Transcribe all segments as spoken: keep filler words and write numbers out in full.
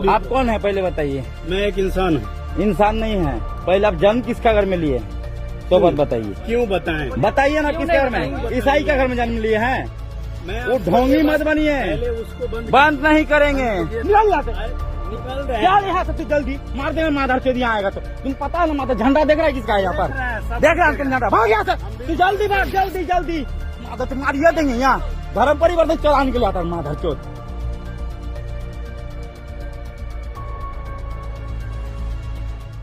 आप कौन है, पहले बताइए। मैं एक इंसान हूँ। इंसान नहीं है। पहले आप जन्म किसका घर में लिए? तो बात बताइए। क्यों बताएं? बताइए ना, किसका घर में? ईसाई का घर में जन्म लिए हैं। मैं वो आपको ढोंगी ये मत बात बनिए। पहले उसको बंद बंद नहीं करेंगे। निकल यहाँ से। निकल रहे क्या हैं। यहाँ से तू जल्दी? मार देंगे माधर चोद, यहाँ आएगा तो। तुम पता है ना माधर झंडा देख रहा है किसका है यहाँ पर? देख रहा है, सब देख रहा है तुम झंडा। भाग यहाँ से। तू जल्दी भाग, जल्दी, जल्दी। माधर तो मारिए देंगे यहाँ। धर्म परिवर्तन चलाने के लिए आता है माधर चोद।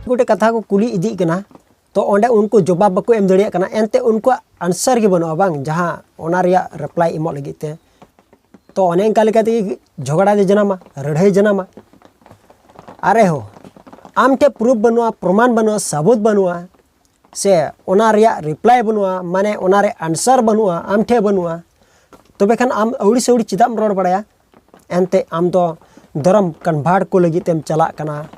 ᱜᱚᱴᱮ ᱠᱟᱛᱷᱟ ᱠᱚ ᱠᱩᱞᱤ ᱤᱫᱤᱜ ᱠᱟᱱᱟ, ᱛᱚ ᱚᱸᱰᱮ ᱩᱱᱠᱩ ᱡᱚᱵᱟᱵ ᱵᱟᱠᱚ ᱮᱢ ᱫᱟᱲᱮᱭᱟᱜ ᱠᱟᱱᱟ᱾ ᱮᱱᱛᱮ ᱩᱱᱠᱩᱣᱟᱜ answer ᱜᱮ ᱵᱟᱹᱱᱩᱜᱼᱟ, ᱵᱟᱝ, ᱡᱟᱦᱟᱸ ᱚᱱᱟ ᱨᱮᱭᱟᱜ reply ᱮᱢᱚᱜ ᱞᱟᱹᱜᱤᱫ ᱛᱮ᱾ ᱛᱚ ᱚᱱᱮ ᱚᱱᱠᱟ ᱞᱮᱠᱟ ᱛᱮᱜᱮ ᱡᱷᱚᱜᱽᱲᱟ ᱫᱚ ᱡᱟᱱᱟᱢᱟ, ᱞᱟᱹᱲᱦᱟᱹᱭ ᱡᱟᱱᱟᱢᱟ᱾ ᱟᱨᱮ ᱦᱳ, ᱟᱢ ᱴᱷᱮᱱ proof ᱵᱟᱹᱱᱩᱜᱼᱟ, ᱯᱨᱚᱢᱟᱱ ᱵᱟᱹᱱᱩᱜᱼᱟ, ᱥᱟᱵᱩᱛ ᱵᱟᱹᱱᱩᱜᱼᱟ, ᱥᱮ ᱚᱱᱟ ᱨᱮᱭᱟᱜ reply ᱵᱟᱹᱱᱩᱜᱼᱟ, ᱢᱟᱱᱮ ᱚᱱᱟ ᱨᱮ answer ᱵᱟᱹᱱᱩᱜᱼᱟ, ᱟᱢ ᱴᱷᱮᱱ ᱵᱟᱹᱱᱩᱜᱼᱟ, ᱛᱚᱵᱮ ᱠᱷᱟᱱ ᱟᱢ ᱟᱹᱣᱲᱤ ᱥᱟᱹᱣᱲᱤ ᱪᱮᱫᱟᱜ ᱮᱢ ᱨᱚᱲ ᱵᱟᱲᱟᱭᱟ? ᱮᱱᱛᱮ ᱟᱢ ᱫᱚ ᱫᱷᱚᱨᱚᱢ convert ᱠᱚ ᱞᱟᱹᱜᱤᱫ ᱛᱮᱢ ᱪᱟᱞᱟᱜ ᱠᱟᱱᱟ,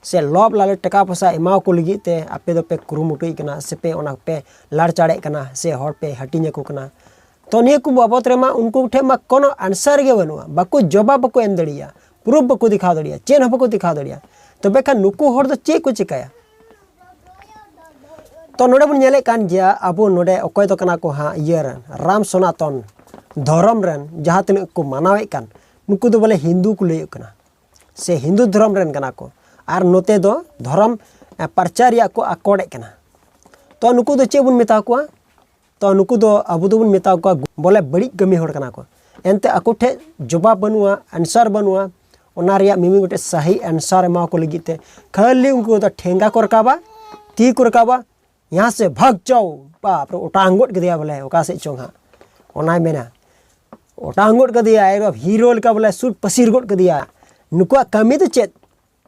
ᱥᱮ ᱞᱚᱵᱷ ᱞᱟᱞᱚᱪ ᱴᱟᱠᱟ ᱯᱚᱭᱥᱟ ᱮᱢᱟᱣ ᱠᱚ ᱞᱟᱹᱜᱤᱫ ᱛᱮ ᱟᱯᱮ ᱫᱚᱯᱮ ᱠᱩᱨᱩᱢᱩᱴᱩᱭᱮᱫ ᱠᱟᱱᱟ, ᱥᱮᱯᱮ ᱚᱱᱟ ᱯᱮ ᱞᱟᱲᱪᱟᱲᱮᱫ ᱠᱟᱱᱟ, ᱥᱮ ᱦᱚᱲ ᱯᱮ ᱦᱟᱹᱴᱤᱧ ᱟᱠᱚ ᱠᱟᱱᱟ᱾ ᱛᱚ ᱱᱤᱭᱟᱹ ᱠᱚ ᱵᱟᱵᱚᱛ ᱨᱮᱢᱟ ᱩᱱᱠᱩ ᱴᱷᱮᱱ ᱢᱟ ᱠᱳᱱᱳ answer ᱜᱮ ᱵᱟᱹᱱᱩᱜᱼᱟ, ᱵᱟᱠᱚ ᱡᱚᱵᱟᱵ ᱵᱟᱠᱚ ᱮᱢ ᱫᱟᱲᱮᱭᱟᱜᱼᱟ, proof ᱵᱟᱠᱚ ᱫᱮᱠᱷᱟᱣ ᱫᱟᱲᱮᱭᱟᱜᱼᱟ, ᱪᱮᱫ ᱦᱚᱸ ᱵᱟᱠᱚ ᱫᱮᱠᱷᱟᱣ ᱫᱟᱲᱮᱭᱟᱜᱼᱟ᱾ ᱛᱚᱵᱮ ᱠᱷᱟᱱ ᱱᱩᱠᱩ ᱦᱚᱲ ᱫᱚ ᱪᱮᱫ ᱠᱚ ᱪᱤᱠᱟᱹᱭᱟ? ᱛᱚ ᱱᱚᱰᱮ ᱵᱚᱱ ᱧᱮᱞᱮᱫ ᱠᱟᱱ ᱜᱮᱭᱟ, ᱟᱵᱚ ᱱᱚᱰᱮ ᱚᱠᱚᱭ ᱫᱚ ᱠᱟᱱᱟ ᱠᱚ ᱦᱟᱸᱜ ᱤᱭᱟᱹ ᱨᱮᱱ, ᱨᱟᱢ ᱥᱚᱱᱟᱛᱚᱱ ᱫᱷᱚᱨᱚᱢ ᱨᱮᱱ ᱡᱟᱦᱟᱸ ᱛᱤᱱᱟᱹᱜ ᱠᱚ ᱢᱟᱱᱟᱣᱮᱫ ᱠᱟᱱ, ᱱᱩᱠᱩ ᱫᱚ ᱵᱚᱞᱮ ᱦᱤᱱᱫᱩ ᱠᱚ ᱞᱟᱹᱭᱚᱜ ᱠᱟᱱᱟ, ᱥᱮ ᱦᱤᱱᱫᱩ ᱫᱷᱚᱨᱚᱢ ᱨᱮᱱ ᱠᱟᱱᱟ ᱠᱚ, ᱟᱨ ᱱᱚᱛᱮ ᱫᱚ ᱫᱷᱚᱨᱚᱢ, ᱮ, ᱯᱨᱚᱪᱟᱨ ᱨᱮᱭᱟᱜ ᱠᱚ ᱟᱠᱚᱴᱮᱫ ᱠᱟᱱᱟ᱾ ᱛᱚ ᱱᱩᱠᱩ ᱫᱚ ᱪᱮᱫ ᱵᱚᱱ ᱢᱮᱛᱟ ᱠᱚᱣᱟ? ᱛᱚ ᱱᱩᱠᱩ ᱫᱚ ᱟᱵᱚ ᱫᱚᱵᱚᱱ ᱢᱮᱛᱟ ᱠᱚᱣᱟ ᱵᱚᱞᱮ ᱵᱟᱹᱲᱤᱡ ᱠᱟᱹᱢᱤ ᱦᱚᱲ ᱠᱟᱱᱟ ᱠᱚ᱾ ᱮᱱᱛᱮ ᱟᱠᱚ ᱴᱷᱮᱱ ᱡᱚᱵᱟᱵ ᱵᱟᱹᱱᱩᱜᱼᱟ, answer ᱵᱟᱹᱱᱩᱜᱼᱟ, ᱚᱱᱟ ᱨᱮᱭᱟᱜ ᱢᱤᱢᱤᱫ ᱜᱚᱴᱮᱡ ᱥᱟᱹᱦᱤ answer ᱮᱢᱟ ᱠᱚ ᱞᱟᱹᱜᱤᱫ ᱛᱮ ᱠᱷᱟᱹᱞᱤ ᱩᱱᱠᱩ ᱫᱚ ᱴᱷᱮᱸᱜᱟ ᱠᱚ ᱨᱟᱠᱟᱵᱟ, ᱛᱤ ᱠᱚ ᱨᱟᱠᱟᱵᱟ, ᱭᱟᱦᱟᱸ ᱥᱮ ᱵᱷᱟᱜᱽ ᱡᱟᱣ, ᱵᱟᱯ ᱨᱮ, ᱚᱴᱟᱝ ᱜᱚᱫ ᱠᱮᱫᱮᱭᱟ ᱵᱚᱞᱮ ᱚᱠᱟ ᱥᱮᱫ ᱪᱚᱝ ᱦᱟᱸᱜ, ᱚᱱᱟᱭ ᱢᱮᱱᱟ᱾ ᱚᱴᱟᱝ ᱜᱚᱫ ᱠᱮᱫᱮᱭᱟ, ᱮᱠᱫᱚᱢ ᱦᱤᱨᱳ ᱞᱮᱠᱟ ᱵᱚᱞᱮ ᱥᱩᱴ ᱯᱟᱹᱥᱤᱨ ᱜᱚᱫ ᱠᱮᱫᱮᱭᱟ᱾ ᱱᱩᱠᱩᱣᱟᱜ ᱠᱟᱹᱢᱤ ᱫᱚ ᱪᱮᱫ?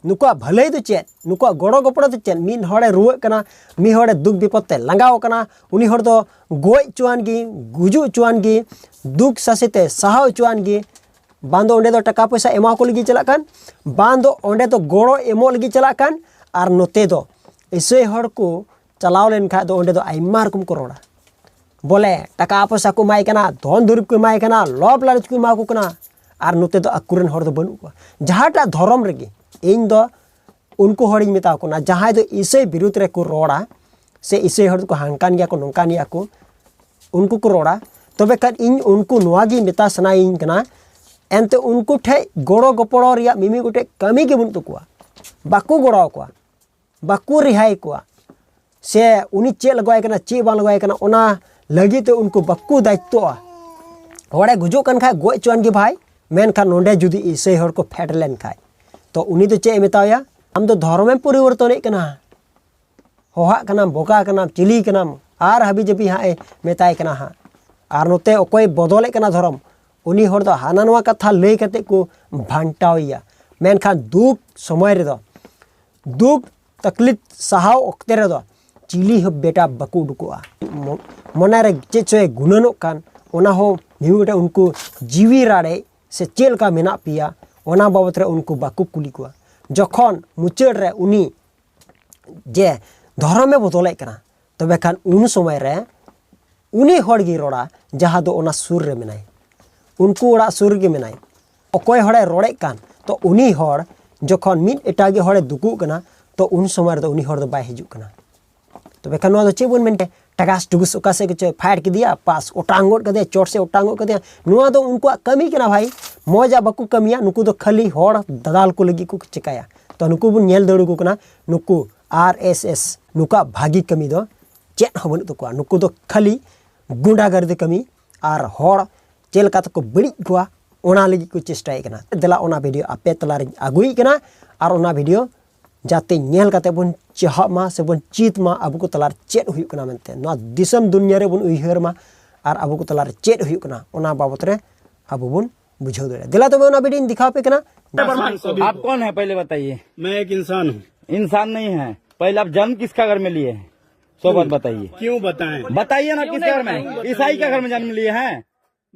ᱱᱩᱠᱩᱣᱟᱜ ᱵᱷᱟᱹᱞᱟᱹᱭ ᱫᱚ ᱪᱮᱫ? ᱱᱩᱠᱩᱣᱟᱜ ᱜᱚᱲᱚ ᱜᱚᱯᱚᱲᱚ ᱫᱚ ᱪᱮᱫ? ᱢᱤᱫ ᱦᱚᱲᱮ ᱨᱩᱣᱟᱹᱜ ᱠᱟᱱᱟ, ᱢᱤᱫ ᱦᱚᱲᱮ ᱫᱩᱠ ᱵᱤᱯᱚᱫ ᱛᱮ ᱞᱟᱸᱜᱟᱣ ᱠᱟᱱᱟ, ᱩᱱᱤ ᱦᱚᱲ ᱫᱚ ᱜᱚᱡ ᱦᱚᱪᱚᱣᱟᱱ ᱜᱮ, ᱜᱩᱡᱩᱜ ᱦᱚᱪᱚᱣᱟᱱ ᱜᱮ, ᱫᱩᱠ ᱥᱟᱥᱮ ᱛᱮ ᱥᱟᱦᱟᱣ ᱦᱚᱪᱚᱣᱟᱱ ᱜᱮ, ᱵᱟᱝ ᱫᱚ ᱚᱸᱰᱮ ᱫᱚ ᱴᱟᱠᱟ ᱯᱚᱭᱥᱟ ᱮᱢᱟᱣ ᱠᱚ ᱞᱟᱹᱜᱤᱫ ᱪᱟᱞᱟᱜ ᱠᱟᱱ, ᱵᱟᱝ ᱫᱚ ᱚᱸᱰᱮ ᱫᱚ ᱜᱚᱲᱚ ᱮᱢᱚᱜ ᱞᱟᱹᱜᱤᱫ ᱪᱟᱞᱟᱜ ᱠᱟᱱ, ᱟᱨ ᱱᱚᱛᱮ ᱫᱚ ᱤᱥᱟᱹᱭ ᱦᱚᱲ ᱠᱚ ᱪᱟᱞᱟᱣ ᱞᱮᱱ ᱠᱷᱟᱡ ᱫᱚ ᱚᱸᱰᱮ ᱫᱚ ᱟᱭᱢᱟ ᱨᱚᱠᱚᱢ ᱠᱚ ᱨᱚᱲᱟ᱾ ᱵᱚᱞᱮ ᱴᱟᱠᱟ ᱯᱚᱭᱥᱟ ᱠᱚ ᱮᱢᱟᱭ ᱠᱟᱱᱟ, ᱫᱷᱚᱱ ᱫᱩᱨᱤᱵᱽ ᱠᱚ ᱮᱢᱟᱭ ᱠᱟᱱᱟ, ᱞᱚᱵᱷ ᱞᱟᱞᱚᱪ ᱠᱚ ᱮᱢᱟ ᱠᱚ ᱠᱟᱱᱟ, ᱟᱨ ᱱᱚᱛᱮ ᱫᱚ ᱟᱠᱚᱨᱮᱱ ᱦᱚᱲ ᱫᱚ ᱵᱟᱹᱱᱩᱜ ᱠᱚᱣᱟ᱾ ᱡᱟᱦᱟᱸᱴᱟᱜ ᱫᱷᱚᱨᱚᱢ ᱨᱮᱜᱮ, ᱤᱧ ᱫᱚ ᱩᱱᱠᱩ ᱦᱚᱲᱤᱧ ᱢᱮᱛᱟ ᱠᱚ ᱠᱟᱱᱟ, ᱡᱟᱦᱟᱸᱭ ᱫᱚ ᱤᱥᱟᱹᱭ ᱵᱤᱨᱩᱫᱽ ᱨᱮᱠᱚ ᱨᱚᱲᱟ, ᱥᱮ ᱤᱥᱟᱹᱭ ᱦᱚᱲ ᱫᱚᱠᱚ ᱦᱟᱱᱠᱟᱱ ᱜᱮᱭᱟ ᱠᱚ, ᱱᱚᱝᱠᱟᱱ ᱜᱮᱭᱟ ᱠᱚ, ᱩᱱᱠᱩ ᱠᱚ ᱨᱚᱲᱟ, ᱛᱚᱵᱮ ᱠᱷᱟᱱ ᱤᱧ ᱩᱱᱠᱩ ᱱᱚᱣᱟ ᱜᱮ ᱢᱮᱛᱟ ᱥᱟᱱᱟᱭᱤᱧ ᱠᱟᱱᱟ, ᱮᱱᱛᱮ ᱩᱱᱠᱩ ᱴᱷᱮᱡ ᱜᱚᱲᱚ ᱜᱚᱯᱚᱲᱚ ᱨᱮᱭᱟᱜ ᱢᱤᱢᱤᱫ ᱜᱚᱴᱮᱡ ᱠᱟᱹᱢᱤ ᱜᱮ ᱵᱟᱹᱱᱩᱜ ᱛᱟᱠᱚᱣᱟ, ᱵᱟᱠᱚ ᱜᱚᱲᱚ ᱟᱠᱚᱣᱟ, ᱵᱟᱠᱚ ᱨᱮᱦᱟᱭ ᱠᱚᱣᱟ, ᱥᱮ ᱩᱱᱤ ᱪᱮᱫ ᱞᱟᱜᱟᱣᱟᱭ ᱠᱟᱱᱟ, ᱪᱮᱫ ᱵᱟᱝ ᱞᱟᱜᱟᱣᱟᱭ ᱠᱟᱱᱟ, ᱚᱱᱟ ᱞᱟᱹᱜᱤᱫ ᱛᱮ ᱩᱱᱠᱩ ᱵᱟᱠᱚ ᱫᱟᱭᱤᱛᱛᱚᱜᱼᱟ᱾ ᱦᱚᱲᱮ ᱜᱩᱡᱩᱜ ᱠᱟᱱ ᱠᱷᱟᱡ ᱜᱚᱡ ᱦᱚᱪᱚᱣᱟᱱ ᱜᱮ ᱵᱷᱟᱭ, ᱢᱮᱱᱠᱷᱟᱱ ᱱᱚᱰᱮ ᱡᱩᱫᱤ ᱤᱥᱟᱹᱭ ᱦᱚᱲ ᱠᱚ ᱯᱷᱮᱰ ᱞᱮᱱ ᱠᱷᱟᱡ, ᱛᱚ ᱩᱱᱤ ᱫᱚ ᱪᱮᱫ ᱮ ᱢᱮᱛᱟᱣᱟᱭᱟ? ᱟᱢ ᱫᱚ ᱫᱷᱚᱨᱚᱢᱮᱢ ᱯᱚᱨᱤᱵᱚᱨᱛᱚᱱᱮᱫ ᱠᱟᱱᱟ, ᱦᱚᱦᱟᱜ ᱠᱟᱱᱟᱢ, ᱵᱚᱠᱟ ᱠᱟᱱᱟᱢ, ᱪᱤᱞᱤ ᱠᱟᱱᱟᱢ, ᱟᱨ ᱦᱟᱹᱵᱤ ᱡᱟᱹᱵᱤ ᱦᱟᱸᱜ ᱮ ᱢᱮᱛᱟᱭ ᱠᱟᱱᱟ ᱦᱟᱸᱜ᱾ ᱟᱨ ᱱᱚᱛᱮ ᱚᱠᱚᱭ ᱵᱚᱫᱚᱞᱮᱫ ᱠᱟᱱᱟ ᱫᱷᱚᱨᱚᱢ, ᱩᱱᱤ ᱦᱚᱲ ᱫᱚ ᱦᱟᱱᱟ ᱱᱚᱣᱟ ᱠᱟᱛᱷᱟ ᱞᱟᱹᱭ ᱠᱟᱛᱮ ᱠᱚ ᱵᱷᱟᱱᱴᱟᱣ ᱮᱭᱟ᱾ ᱢᱮᱱᱠᱷᱟᱱ ᱫᱩᱠ ᱥᱚᱢᱚᱭ ᱨᱮᱫᱚ, ᱫᱩᱠ ᱛᱟᱠᱞᱤᱯ ᱥᱟᱦᱟᱣ ᱚᱠᱛᱮ ᱨᱮᱫᱚ ᱪᱤᱞᱤ ᱦᱚᱸ ᱵᱮᱴᱟ ᱵᱟᱠᱚ ᱩᱰᱩᱠᱚᱜᱼᱟ᱾ ᱢᱚ-, ᱢᱚᱱᱮᱨᱮ ᱪᱮᱫ ᱪᱚᱭ ᱜᱩᱱᱟᱹᱱᱚᱜ ᱠᱟᱱ, ᱚᱱᱟ ᱦᱚᱸ ᱢᱤᱢᱤᱫ ᱜᱚᱴᱮᱡ ᱩᱱᱠᱩ ᱡᱤᱣᱤ ᱨᱟᱲᱮᱡ ᱥᱮ ᱪᱮᱫ ᱞᱮᱠᱟ ᱢᱮᱱᱟᱜ ᱯᱮᱭᱟ, ᱚᱱᱟ ᱵᱟᱵᱚᱛ ᱨᱮ ᱩᱱᱠᱩ ᱵᱟᱠᱚ ᱠᱩᱞᱤ ᱠᱚᱣᱟ᱾ ᱡᱚᱠᱷᱚᱱ ᱢᱩᱪᱟᱹᱫ ᱨᱮ ᱩᱱᱤ ᱡᱮ ᱫᱷᱚᱨᱚᱢᱮ ᱵᱚᱫᱚᱞᱮᱫ ᱠᱟᱱᱟ, ᱛᱚᱵᱮ ᱠᱷᱟᱱ ᱩᱱ ᱥᱚᱢᱚᱭ ᱨᱮ ᱩᱱᱤ ᱦᱚᱲ ᱜᱮ ᱨᱚᱲᱟ, ᱡᱟᱦᱟᱸ ᱫᱚ ᱚᱱᱟ ᱥᱩᱨ ᱨᱮ ᱢᱮᱱᱟᱭ, ᱩᱱᱠᱩ ᱚᱲᱟᱜ ᱥᱩᱨ ᱨᱮᱜᱮ ᱢᱮᱱᱟᱭ᱾ ᱚᱠᱚᱭ ᱦᱚᱲᱮ ᱨᱚᱲᱮᱫ ᱠᱟᱱ, ᱛᱚ ᱩᱱᱤ ᱦᱚᱲ ᱡᱚᱠᱷᱚᱱ ᱢᱤᱫ ᱮᱴᱟᱜᱤᱡ ᱦᱚᱲᱮ ᱫᱩᱠᱩᱜ ᱠᱟᱱᱟ, ᱛᱚ ᱩᱱ ᱥᱚᱢᱚᱭ ᱨᱮᱫᱚ ᱩᱱᱤ ᱦᱚᱲ ᱫᱚ ᱵᱟᱭ ᱦᱤᱡᱩᱜ ᱠᱟᱱᱟ᱾ ᱛᱚᱵᱮ ᱠᱷᱟᱱ ᱱᱚᱣᱟ ᱫᱚ ᱪᱮᱫ ᱵᱚᱱ ᱢᱮᱱ ᱠᱮᱭᱟ? ᱴᱟᱜᱟᱥ ᱴᱩᱜᱩᱥ ᱚᱠᱟ ᱥᱮᱫ ᱠᱚᱪᱚᱭ ᱯᱷᱟᱭᱟᱨ ᱠᱮᱫᱮᱭᱟ, ᱯᱟᱥ ᱚᱴᱟᱝ ᱜᱚᱫ ᱠᱟᱫᱮᱭᱟ, ᱪᱚᱴ ᱥᱮᱫ ᱚᱴᱟᱝ ᱜᱚᱫ ᱠᱟᱫᱮᱭᱟ᱾ ᱱᱚᱣᱟ ᱫᱚ ᱩᱱᱠᱩᱣᱟᱜ ᱠᱟᱹᱢᱤ ᱠᱟᱱᱟ ᱵᱷᱟᱭ᱾ ᱢᱚᱡᱟᱜ ᱵᱟᱠᱚ ᱠᱟᱹᱢᱤᱭᱟ, ᱱᱩᱠᱩ ᱫᱚ ᱠᱷᱟᱹᱞᱤ ᱦᱚᱲ ᱫᱟᱫᱟᱞ ᱠᱚ ᱞᱟᱹᱜᱤᱫ ᱠᱚ ᱪᱮᱠᱟᱭᱟ᱾ ᱛᱚ ᱱᱩᱠᱩ ᱵᱚᱱ ᱧᱮᱞ ᱫᱟᱲᱮ ᱟᱠᱚ ᱠᱟᱱᱟ, ᱱᱩᱠᱩ ᱟᱨ ᱮᱥ ᱮᱥ, ᱱᱩᱠᱩᱣᱟᱜ ᱵᱷᱟᱹᱜᱤ ᱠᱟᱹᱢᱤ ᱫᱚ ᱪᱮᱫ ᱦᱚᱸ ᱵᱟᱹᱱᱩᱜ ᱛᱟᱠᱚᱣᱟ᱾ ᱱᱩᱠᱩ ᱫᱚ ᱠᱷᱟᱹᱞᱤ ᱜᱩᱱᱰᱟᱜᱟᱨᱫᱤ ᱠᱟᱹᱢᱤ ᱟᱨ ᱦᱚᱲ ᱪᱮᱫ ᱞᱮᱠᱟ ᱛᱮᱠᱚ ᱵᱟᱹᱲᱤᱡ ᱠᱚᱣᱟ, ᱚᱱᱟ ᱞᱟᱹᱜᱤᱫ ᱠᱚ ᱪᱮᱥᱴᱟᱭᱮᱫ ᱠᱟᱱᱟ᱾ ᱫᱮᱞᱟ, ᱚᱱᱟ ᱵᱷᱤᱰᱤᱭᱳ ᱟᱯᱮ ᱛᱟᱞᱟᱨᱤᱧ ᱟᱹᱜᱩᱭᱮᱫ ᱠᱟᱱᱟ, ᱟᱨ ᱚᱱᱟ ᱵᱷᱤᱰᱤᱭᱳ ᱡᱟᱛᱮ ᱧᱮᱞ ᱠᱟᱛᱮ ᱵᱚᱱ ᱪᱮᱦᱟᱜ ᱢᱟ ᱥᱮ ᱵᱚᱱ ᱪᱮᱫ ᱢᱟ ᱟᱵᱚ ᱠᱚ ᱛᱟᱞᱟᱨᱮ ᱪᱮᱫ ᱦᱩᱭᱩᱜ ᱠᱟᱱᱟ ᱢᱮᱱᱛᱮ, ᱱᱚᱣᱟ ᱫᱤᱥᱚᱢ ᱫᱩᱱᱤᱭᱟᱹ ᱨᱮᱵᱚᱱ ᱩᱭᱦᱟᱹᱨ ᱢᱟ ᱟᱨ ᱟᱵᱚ ᱠᱚ ᱛᱟᱞᱟᱨᱮ ᱪᱮᱫ ᱦᱩᱭᱩᱜ ᱠᱟᱱᱟ ᱚᱱᱟ ᱵᱟᱵᱚᱛ ᱨᱮ ᱟᱵᱚ ᱵᱚᱱ ᱵᱩᱡᱷᱟᱹᱣ ᱫᱟᱲᱮᱭᱟᱜᱼᱟ᱾ ᱫᱮᱞᱟ ᱛᱚᱵᱮ ᱚᱱᱟ ᱵᱷᱤᱰᱤᱭᱳᱧ ᱫᱮᱠᱷᱟᱣ ᱟᱯᱮ ᱠᱟᱱᱟ᱾ आप कौन है, पहले बताइए। मैं एक इंसान हूँ। इंसान नहीं है, पहले आप जन्म किसका घर में लिए हैं, सो बात बताइए। क्यों बताएं? बताइए ना, किसके घर में? ईसाई के घर में जन्म लिए हैं।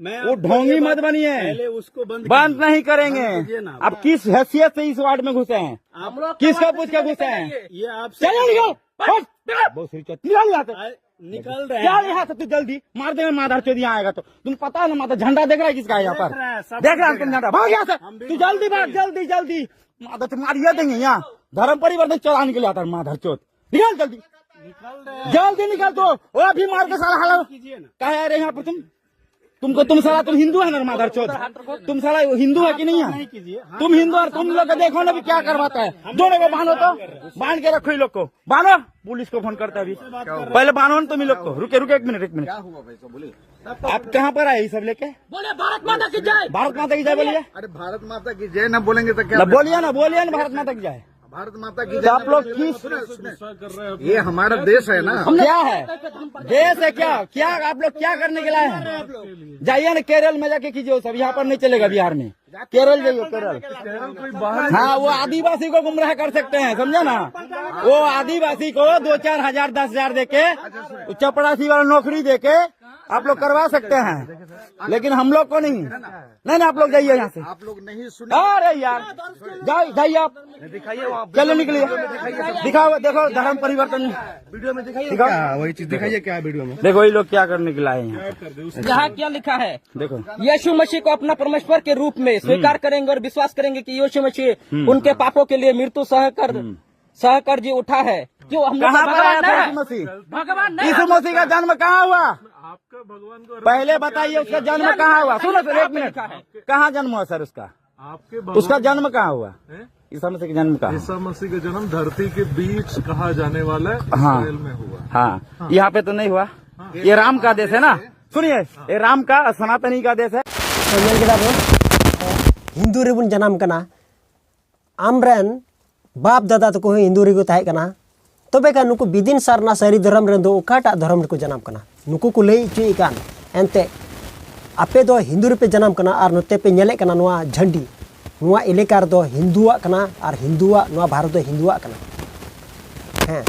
मैं वो आपको ढोंगी ये मत बात बनिए। पहले उसको बंद बंद कीजिए। नहीं करेंगे। बंद कीजिए ना। आप किस हैसियत से इस वार्ड में घुसे हैं? आप लोग किसको बात पूछ के कीजिए। घुसे हैं? ये आपसे चले निकल। हट। बहुत सिर चढ़-, निकल यहाँ से। आए- निकल रहे क्या हैं। यहाँ से तू जल्दी मार देगा माधर चोद, यहाँ आएगा तो। तुम पता है ना माधर झंडा देख रहा है किसका है यहाँ देख पर? रहे हैं, सब देख रहा है देख तुम रहे हैं। झंडा, भाग यहाँ से। हम भी तू जल्दी भाग, जल्दी, जल्दी। माधर चोद मारिए देंगे यहाँ। धर्म परिवर्तन चलाने के लिए आता है माधर चोद। निकल जल्दी। निकल रहे हैं। जल्दी निकल तो। वो अभी मार के साला हाल कीजिए ना। कहा आ रहे यहाँ पर तुम? तुमको, तुम साला, तुम हिंदू है ना माधर चोद? तुम साला हिंदू है कि नहीं है? तुम हिंदू और तुम लोग को देखो ना अभी क्या करवाता है। दोनों को बांधो तो, बांध के रखो इन लोग को, बांधो। पुलिस को फोन करता है अभी, पहले बांधो ना तुम इन लोग को। रुके, रुके, एक मिनट, एक मिनट। क्या हुआ भाई साहब, बोलिए। आप कहाँ पर आए ये सब लेके? बोले भारत माता की जय। भारत माता की जय बोलिए। अरे भारत माता की जय ना बोलेंगे तो क्या ना होगा? बोलिए ना, बोलिए ना भारत माता की जय। भारत माता की तो जय आप ना लोग बोलेंगे किस तो सुनिए, सुनिए। ये हमारा देश है ना। हम क्या है? देश है क्या? क्या आप लोग क्या करने के लाए हैं? जाइए ना केरल में जाके कीजिए वो सब, यहाँ पर नहीं चलेगा बिहार में। केरल जाइए, केरल। केरल कोई बाहर हाँ, वो आदिवासी को गुमराह कर सकते हैं, समझे ना? वो आदिवासी को दो चार हजार, दस हजार देके वो चपरासी वाला नौकरी देके आप लोग करवा सकते हैं, लेकिन हम लोग को नहीं। नहीं, नहीं, आप लोग जाइए यहाँ से। आप लोग नहीं सुने। अरे यार, जाओ, जाइए आप। चलो निकलिए, दिखाओ, देखो धर्म परिवर्तन। वीडियो में दिखाइए दिखाओ। क्या वही चीज दिखाइए क्या वीडियो में। देखो ये लोग क्या करने के लाए हैं यहाँ पे। यहाँ क्या लिखा है? देखो। यीशु मसीह को अपना परमेश्वर के रूप में स्वीकार करेंगे और विश्वास करेंगे कि यीशु मसीह हम्म। उनके पापों के लिए मृत्यु सहकर हम्म। सहकर जी उठा है। क्यों हम लोग कहाँ का पर आया भगवान था नहीं यीशु है? मसीह? भगवान नहीं यीशु है। मसीह का जन्म कहाँ हुआ? आपका भगवान को पहले बताइए उसका जन्म कहाँ हुआ? सुनो सर, एक मिनट। कहाँ जन्म हुआ सर उसका? आपके भगवान उसका जन्म कहाँ हुआ? हैं? ईसा मसीह का जन्म कहाँ हुआ? ईसा मसीह का जन्म धरती के बीच कहा जाने वाला है, हाँ। इसराइल में हुआ। हाँ। हाँ। यहाँ पे तो नहीं हुआ। हाँ। ये राम का देश है ना। सुनिए, ये राम का, सनातनी का देश है। ᱛᱚ ᱧᱮᱞ ᱠᱮᱫᱟ ᱵᱚᱱ, ᱦᱤᱱᱫᱩ ᱨᱮᱵᱚᱱ ᱡᱟᱱᱟᱢ ᱠᱟᱱᱟ᱾ ᱟᱢᱨᱮᱱ ᱵᱟᱯ ᱫᱟᱫᱟ ᱛᱟᱠᱚ ᱦᱚᱸ ᱦᱤᱱᱫᱩ ᱨᱮᱠᱚ ᱛᱟᱦᱮᱸ ᱠᱟᱱᱟ᱾ ᱛᱚᱵᱮ ᱠᱷᱟᱱ ᱱᱩᱠᱩ ᱵᱤᱫᱤᱱ ᱥᱟᱨᱱᱟ ᱥᱟᱹᱨᱤ ᱫᱷᱚᱨᱚᱢ ᱨᱮᱱ ᱫᱚ ᱚᱠᱟᱴᱟᱜ ᱫᱷᱚᱨᱚᱢ ᱨᱮᱠᱚ ᱡᱟᱱᱟᱢ ᱠᱟᱱᱟ? ᱱᱩᱠᱩ ᱠᱚ ᱞᱟᱹᱭ ᱦᱚᱪᱚᱭᱮᱫ ᱠᱟᱱ, ᱮᱱᱛᱮ ᱟᱯᱮ ᱫᱚ ᱦᱤᱱᱫᱩ ᱨᱮᱯᱮ ᱡᱟᱱᱟᱢ ᱠᱟᱱᱟ ᱟᱨ ᱱᱚᱛᱮ ᱯᱮ ᱧᱮᱞᱮᱫ ᱠᱟᱱᱟ ᱱᱚᱣᱟ ᱡᱷᱟᱹᱱᱰᱤ, ᱱᱚᱣᱟ ᱮᱞᱟᱠᱟ ᱨᱮᱫᱚ ᱦᱤᱱᱫᱩᱣᱟᱜ ᱠᱟᱱᱟ ᱟᱨ ᱦᱤᱱᱫᱩᱣᱟᱜ, ᱱᱚᱣᱟ ᱵᱷᱟᱨᱚᱛ ᱫᱚ ᱦᱤᱱᱫᱩᱣᱟᱜ ᱠᱟᱱᱟ᱾ ᱦᱮᱸ,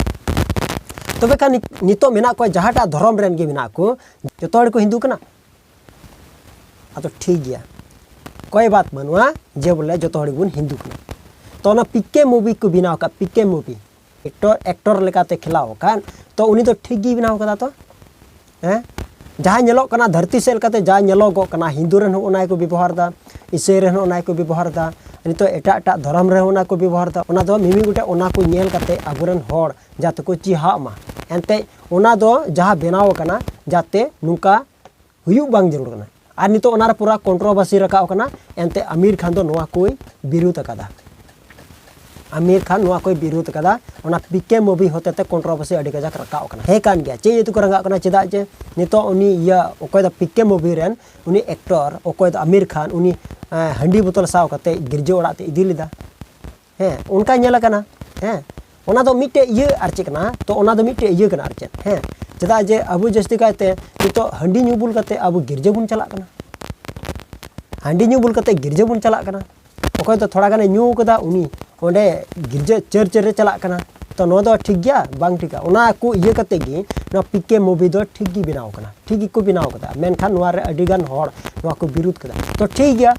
ᱛᱚᱵᱮ ᱠᱷᱟᱱ ᱱᱤ-, ᱱᱤᱛᱚᱜ ᱢᱮᱱᱟᱜ ᱠᱚᱣᱟ ᱡᱟᱦᱟᱸᱴᱟᱜ ᱫᱷᱚᱨᱚᱢ ᱨᱮᱱ ᱜᱮ ᱢᱮᱱᱟᱜ ᱠᱚ, ᱡᱚᱛᱚ ᱦᱚᱲ ᱠᱚ ᱦᱤᱱᱫᱩ ᱠᱟᱱᱟ᱾ ᱟᱫᱚ ᱴᱷᱤᱠ ᱜᱮᱭᱟ, ᱠᱚᱭ ᱵᱟᱛ ᱵᱟᱹᱱᱩᱜᱼᱟ ᱡᱮ ᱵᱚᱞᱮ ᱡᱚᱛᱚ ᱦᱚᱲ ᱜᱮᱵᱚᱱ ᱦᱤᱱᱫᱩ ᱠᱟᱱᱟ᱾ ᱛᱚ ᱚᱱᱟ ᱯᱤᱠᱮ ᱢᱩᱵᱷᱤ ᱠᱚ ᱵᱮᱱᱟᱣ ᱟᱠᱟᱫ, ᱯᱤᱠᱮ ᱢᱩᱵᱷᱤ, ᱮᱠᱴᱚᱨ ᱮᱠᱴᱚᱨ ᱞᱮᱠᱟᱛᱮ ᱠᱷᱮᱞᱟᱣ ᱟᱠᱟᱱ, ᱛᱚ ᱩᱱᱤ ᱫᱚ ᱴᱷᱤᱠ ᱜᱮᱭ ᱵᱮᱱᱟᱣ ᱠᱟᱫᱟ᱾ ᱛᱚ ᱦᱮᱸ, ᱡᱟᱦᱟᱸ ᱧᱮᱞᱚᱜ ᱠᱟᱱᱟ ᱫᱷᱟᱹᱨᱛᱤ ᱥᱮᱫ ᱞᱮᱠᱟᱛᱮ ᱡᱟ ᱧᱮᱞᱚᱜᱚᱜ ᱠᱟᱱᱟ, ᱦᱤᱱᱫᱩ ᱨᱮᱱ ᱦᱚᱸ ᱚᱱᱟ ᱜᱮᱠᱚ ᱵᱮᱵᱚᱦᱟᱨ ᱮᱫᱟ, ᱤᱥᱟᱹᱭ ᱨᱮᱱ ᱦᱚᱸ ᱚᱱᱟ ᱜᱮᱠᱚ ᱵᱮᱵᱚᱦᱟᱨ ᱮᱫᱟ, ᱱᱤᱛᱚᱜ ᱮᱴᱟᱜ ᱮᱴᱟᱜ ᱫᱷᱚᱨᱚᱢ ᱨᱮᱦᱚᱸ ᱚᱱᱟ ᱠᱚ ᱵᱮᱵᱚᱦᱟᱨ ᱮᱫᱟ᱾ ᱚᱱᱟ ᱫᱚ ᱢᱤᱢᱤᱫ ᱜᱚᱴᱮᱡ ᱚᱱᱟ ᱠᱚ ᱧᱮᱞ ᱠᱟᱛᱮ ᱟᱵᱚᱨᱮᱱ ᱦᱚᱲ ᱡᱟᱛᱮ ᱠᱚ ᱪᱤᱦᱟᱜ ᱢᱟ, ᱮᱱᱛᱮᱫ ᱚᱱᱟ ᱫᱚ ᱡᱟᱦᱟᱸ ᱵᱮᱱᱟᱣ ᱟᱠᱟᱱᱟ ᱡᱟᱛᱮ ᱱᱚᱝᱠᱟ ᱦᱩᱭᱩᱜ ᱵᱟᱝ ᱡᱟᱹᱨᱩᱲ ᱠᱟᱱᱟ᱾ ᱟᱨ ᱱᱤᱛᱚᱜ ᱚᱱᱟᱨᱮ ᱯᱩᱨᱟ controversy ᱨᱟᱠᱟᱵ ᱟᱠᱟᱱᱟ, ᱮᱱᱛᱮ ᱟᱢᱤᱨ ᱠᱷᱟᱱ ᱫᱚ ᱱᱚᱣᱟ ᱠᱚᱭ ᱵᱤᱨᱩᱫᱷ ᱟᱠᱟᱫᱟ᱾ ᱟᱢᱤᱨ ᱠᱷᱟᱱ ᱱᱚᱣᱟ ᱠᱚᱭ ᱵᱤᱨᱩᱫᱷ ᱟᱠᱟᱫᱟ᱾ ᱚᱱᱟ ᱯᱤᱠᱮ movie ᱦᱚᱛᱮᱛᱮ controversy ᱟᱹᱰᱤ ᱠᱟᱡᱟᱠ ᱨᱟᱠᱟᱵ ᱟᱠᱟᱱᱟ᱾ ᱦᱮᱸ ᱠᱟᱱ ᱜᱮᱭᱟ, ᱪᱮᱫ ᱤᱭᱟᱹ ᱛᱮᱠᱚ ᱨᱟᱸᱜᱟᱜ ᱠᱟᱱᱟ? ᱪᱮᱫᱟᱜ ᱡᱮ ᱱᱤᱛᱚᱜ ᱩᱱᱤ ᱤᱭᱟᱹ ᱚᱠᱚᱭ ᱫᱚ ᱯᱤᱠᱮ movie ᱨᱮᱱ ᱩᱱᱤ ᱮᱠᱴᱚᱨ ᱚᱠᱚᱭ ᱫᱚ ᱟᱢᱤᱨ ᱠᱷᱟᱱ, ᱩᱱᱤ ᱮᱸ, ᱦᱟᱺᱰᱤ ᱵᱳᱛᱚᱞ ᱥᱟᱵ ᱠᱟᱛᱮ ᱜᱤᱨᱡᱟᱹ ᱚᱲᱟᱜ ᱛᱮ ᱤᱫᱤ ᱞᱮᱫᱟ᱾ ᱦᱮᱸ, ᱚᱱᱠᱟ ᱧᱮᱞ ᱟᱠᱟᱱᱟ᱾ ᱦᱮᱸ, ᱚᱱᱟ ᱫᱚ ᱢᱤᱫᱴᱮᱡ ᱤᱭᱟᱹ ᱟᱨ ᱪᱮᱫ ᱠᱟᱱᱟ, ᱛᱚ ᱚᱱᱟ ᱫᱚ ᱢᱤᱫᱴᱮᱡ ᱤᱭᱟᱹ ᱠᱟᱱᱟ ᱟᱨ ᱪᱮᱫ᱾ ᱦᱮᱸ, ᱪᱮᱫᱟᱜ ᱡᱮ ᱟᱵᱚ ᱡᱟᱹᱥᱛᱤ ᱠᱟᱭᱛᱮ ᱱᱤᱛᱚᱜ ᱦᱟᱺᱰᱤ ᱧᱩ ᱵᱩᱞ ᱠᱟᱛᱮ ᱟᱵᱚ ᱜᱤᱨᱡᱟᱹ ᱵᱚᱱ ᱪᱟᱞᱟᱜ ᱠᱟᱱᱟ᱾ ᱦᱟᱺᱰᱤ ᱧᱩ ᱵᱩᱞ ᱠᱟᱛᱮ ᱜᱤᱨᱡᱟᱹ ᱵᱚᱱ ᱪᱟᱞᱟᱜ ᱠᱟᱱᱟ᱾ ᱚᱠᱚᱭ ᱫᱚ ᱛᱷᱚᱲᱟ ᱜᱟᱱᱮ ᱧᱩ ᱠᱟᱫᱟ, ᱩᱱᱤ ᱚᱸᱰᱮ ᱜᱤᱨᱡᱟᱹ ᱪᱟᱹᱨᱪ ᱨᱮ ᱪᱟᱞᱟᱜ ᱠᱟᱱᱟ᱾ ᱛᱚ ᱱᱚᱣᱟ ᱫᱚ ᱴᱷᱤᱠ ᱜᱮᱭᱟ? ᱵᱟᱝ ᱴᱷᱤᱠᱟ᱾ ᱚᱱᱟ ᱠᱚ ᱤᱭᱟᱹ ᱠᱟᱛᱮ ᱜᱮ ᱱᱚᱣᱟ ᱯᱤᱠᱮ movie ᱫᱚ ᱴᱷᱤᱠ ᱜᱮ ᱵᱮᱱᱟᱣ ᱠᱟᱱᱟ, ᱴᱷᱤᱠ ᱜᱮᱠᱚ ᱵᱮᱱᱟᱣ ᱠᱟᱫᱟ᱾ ᱢᱮᱱᱠᱷᱟᱱ ᱱᱚᱣᱟ ᱨᱮ ᱟᱹᱰᱤ ᱜᱟᱱ ᱦᱚᱲ ᱱᱚᱣᱟ ᱠᱚ ᱵᱤᱨᱩᱫᱷ ᱠᱟᱫᱟ᱾ ᱛᱚ ᱴᱷᱤᱠ ᱜᱮᱭᱟ,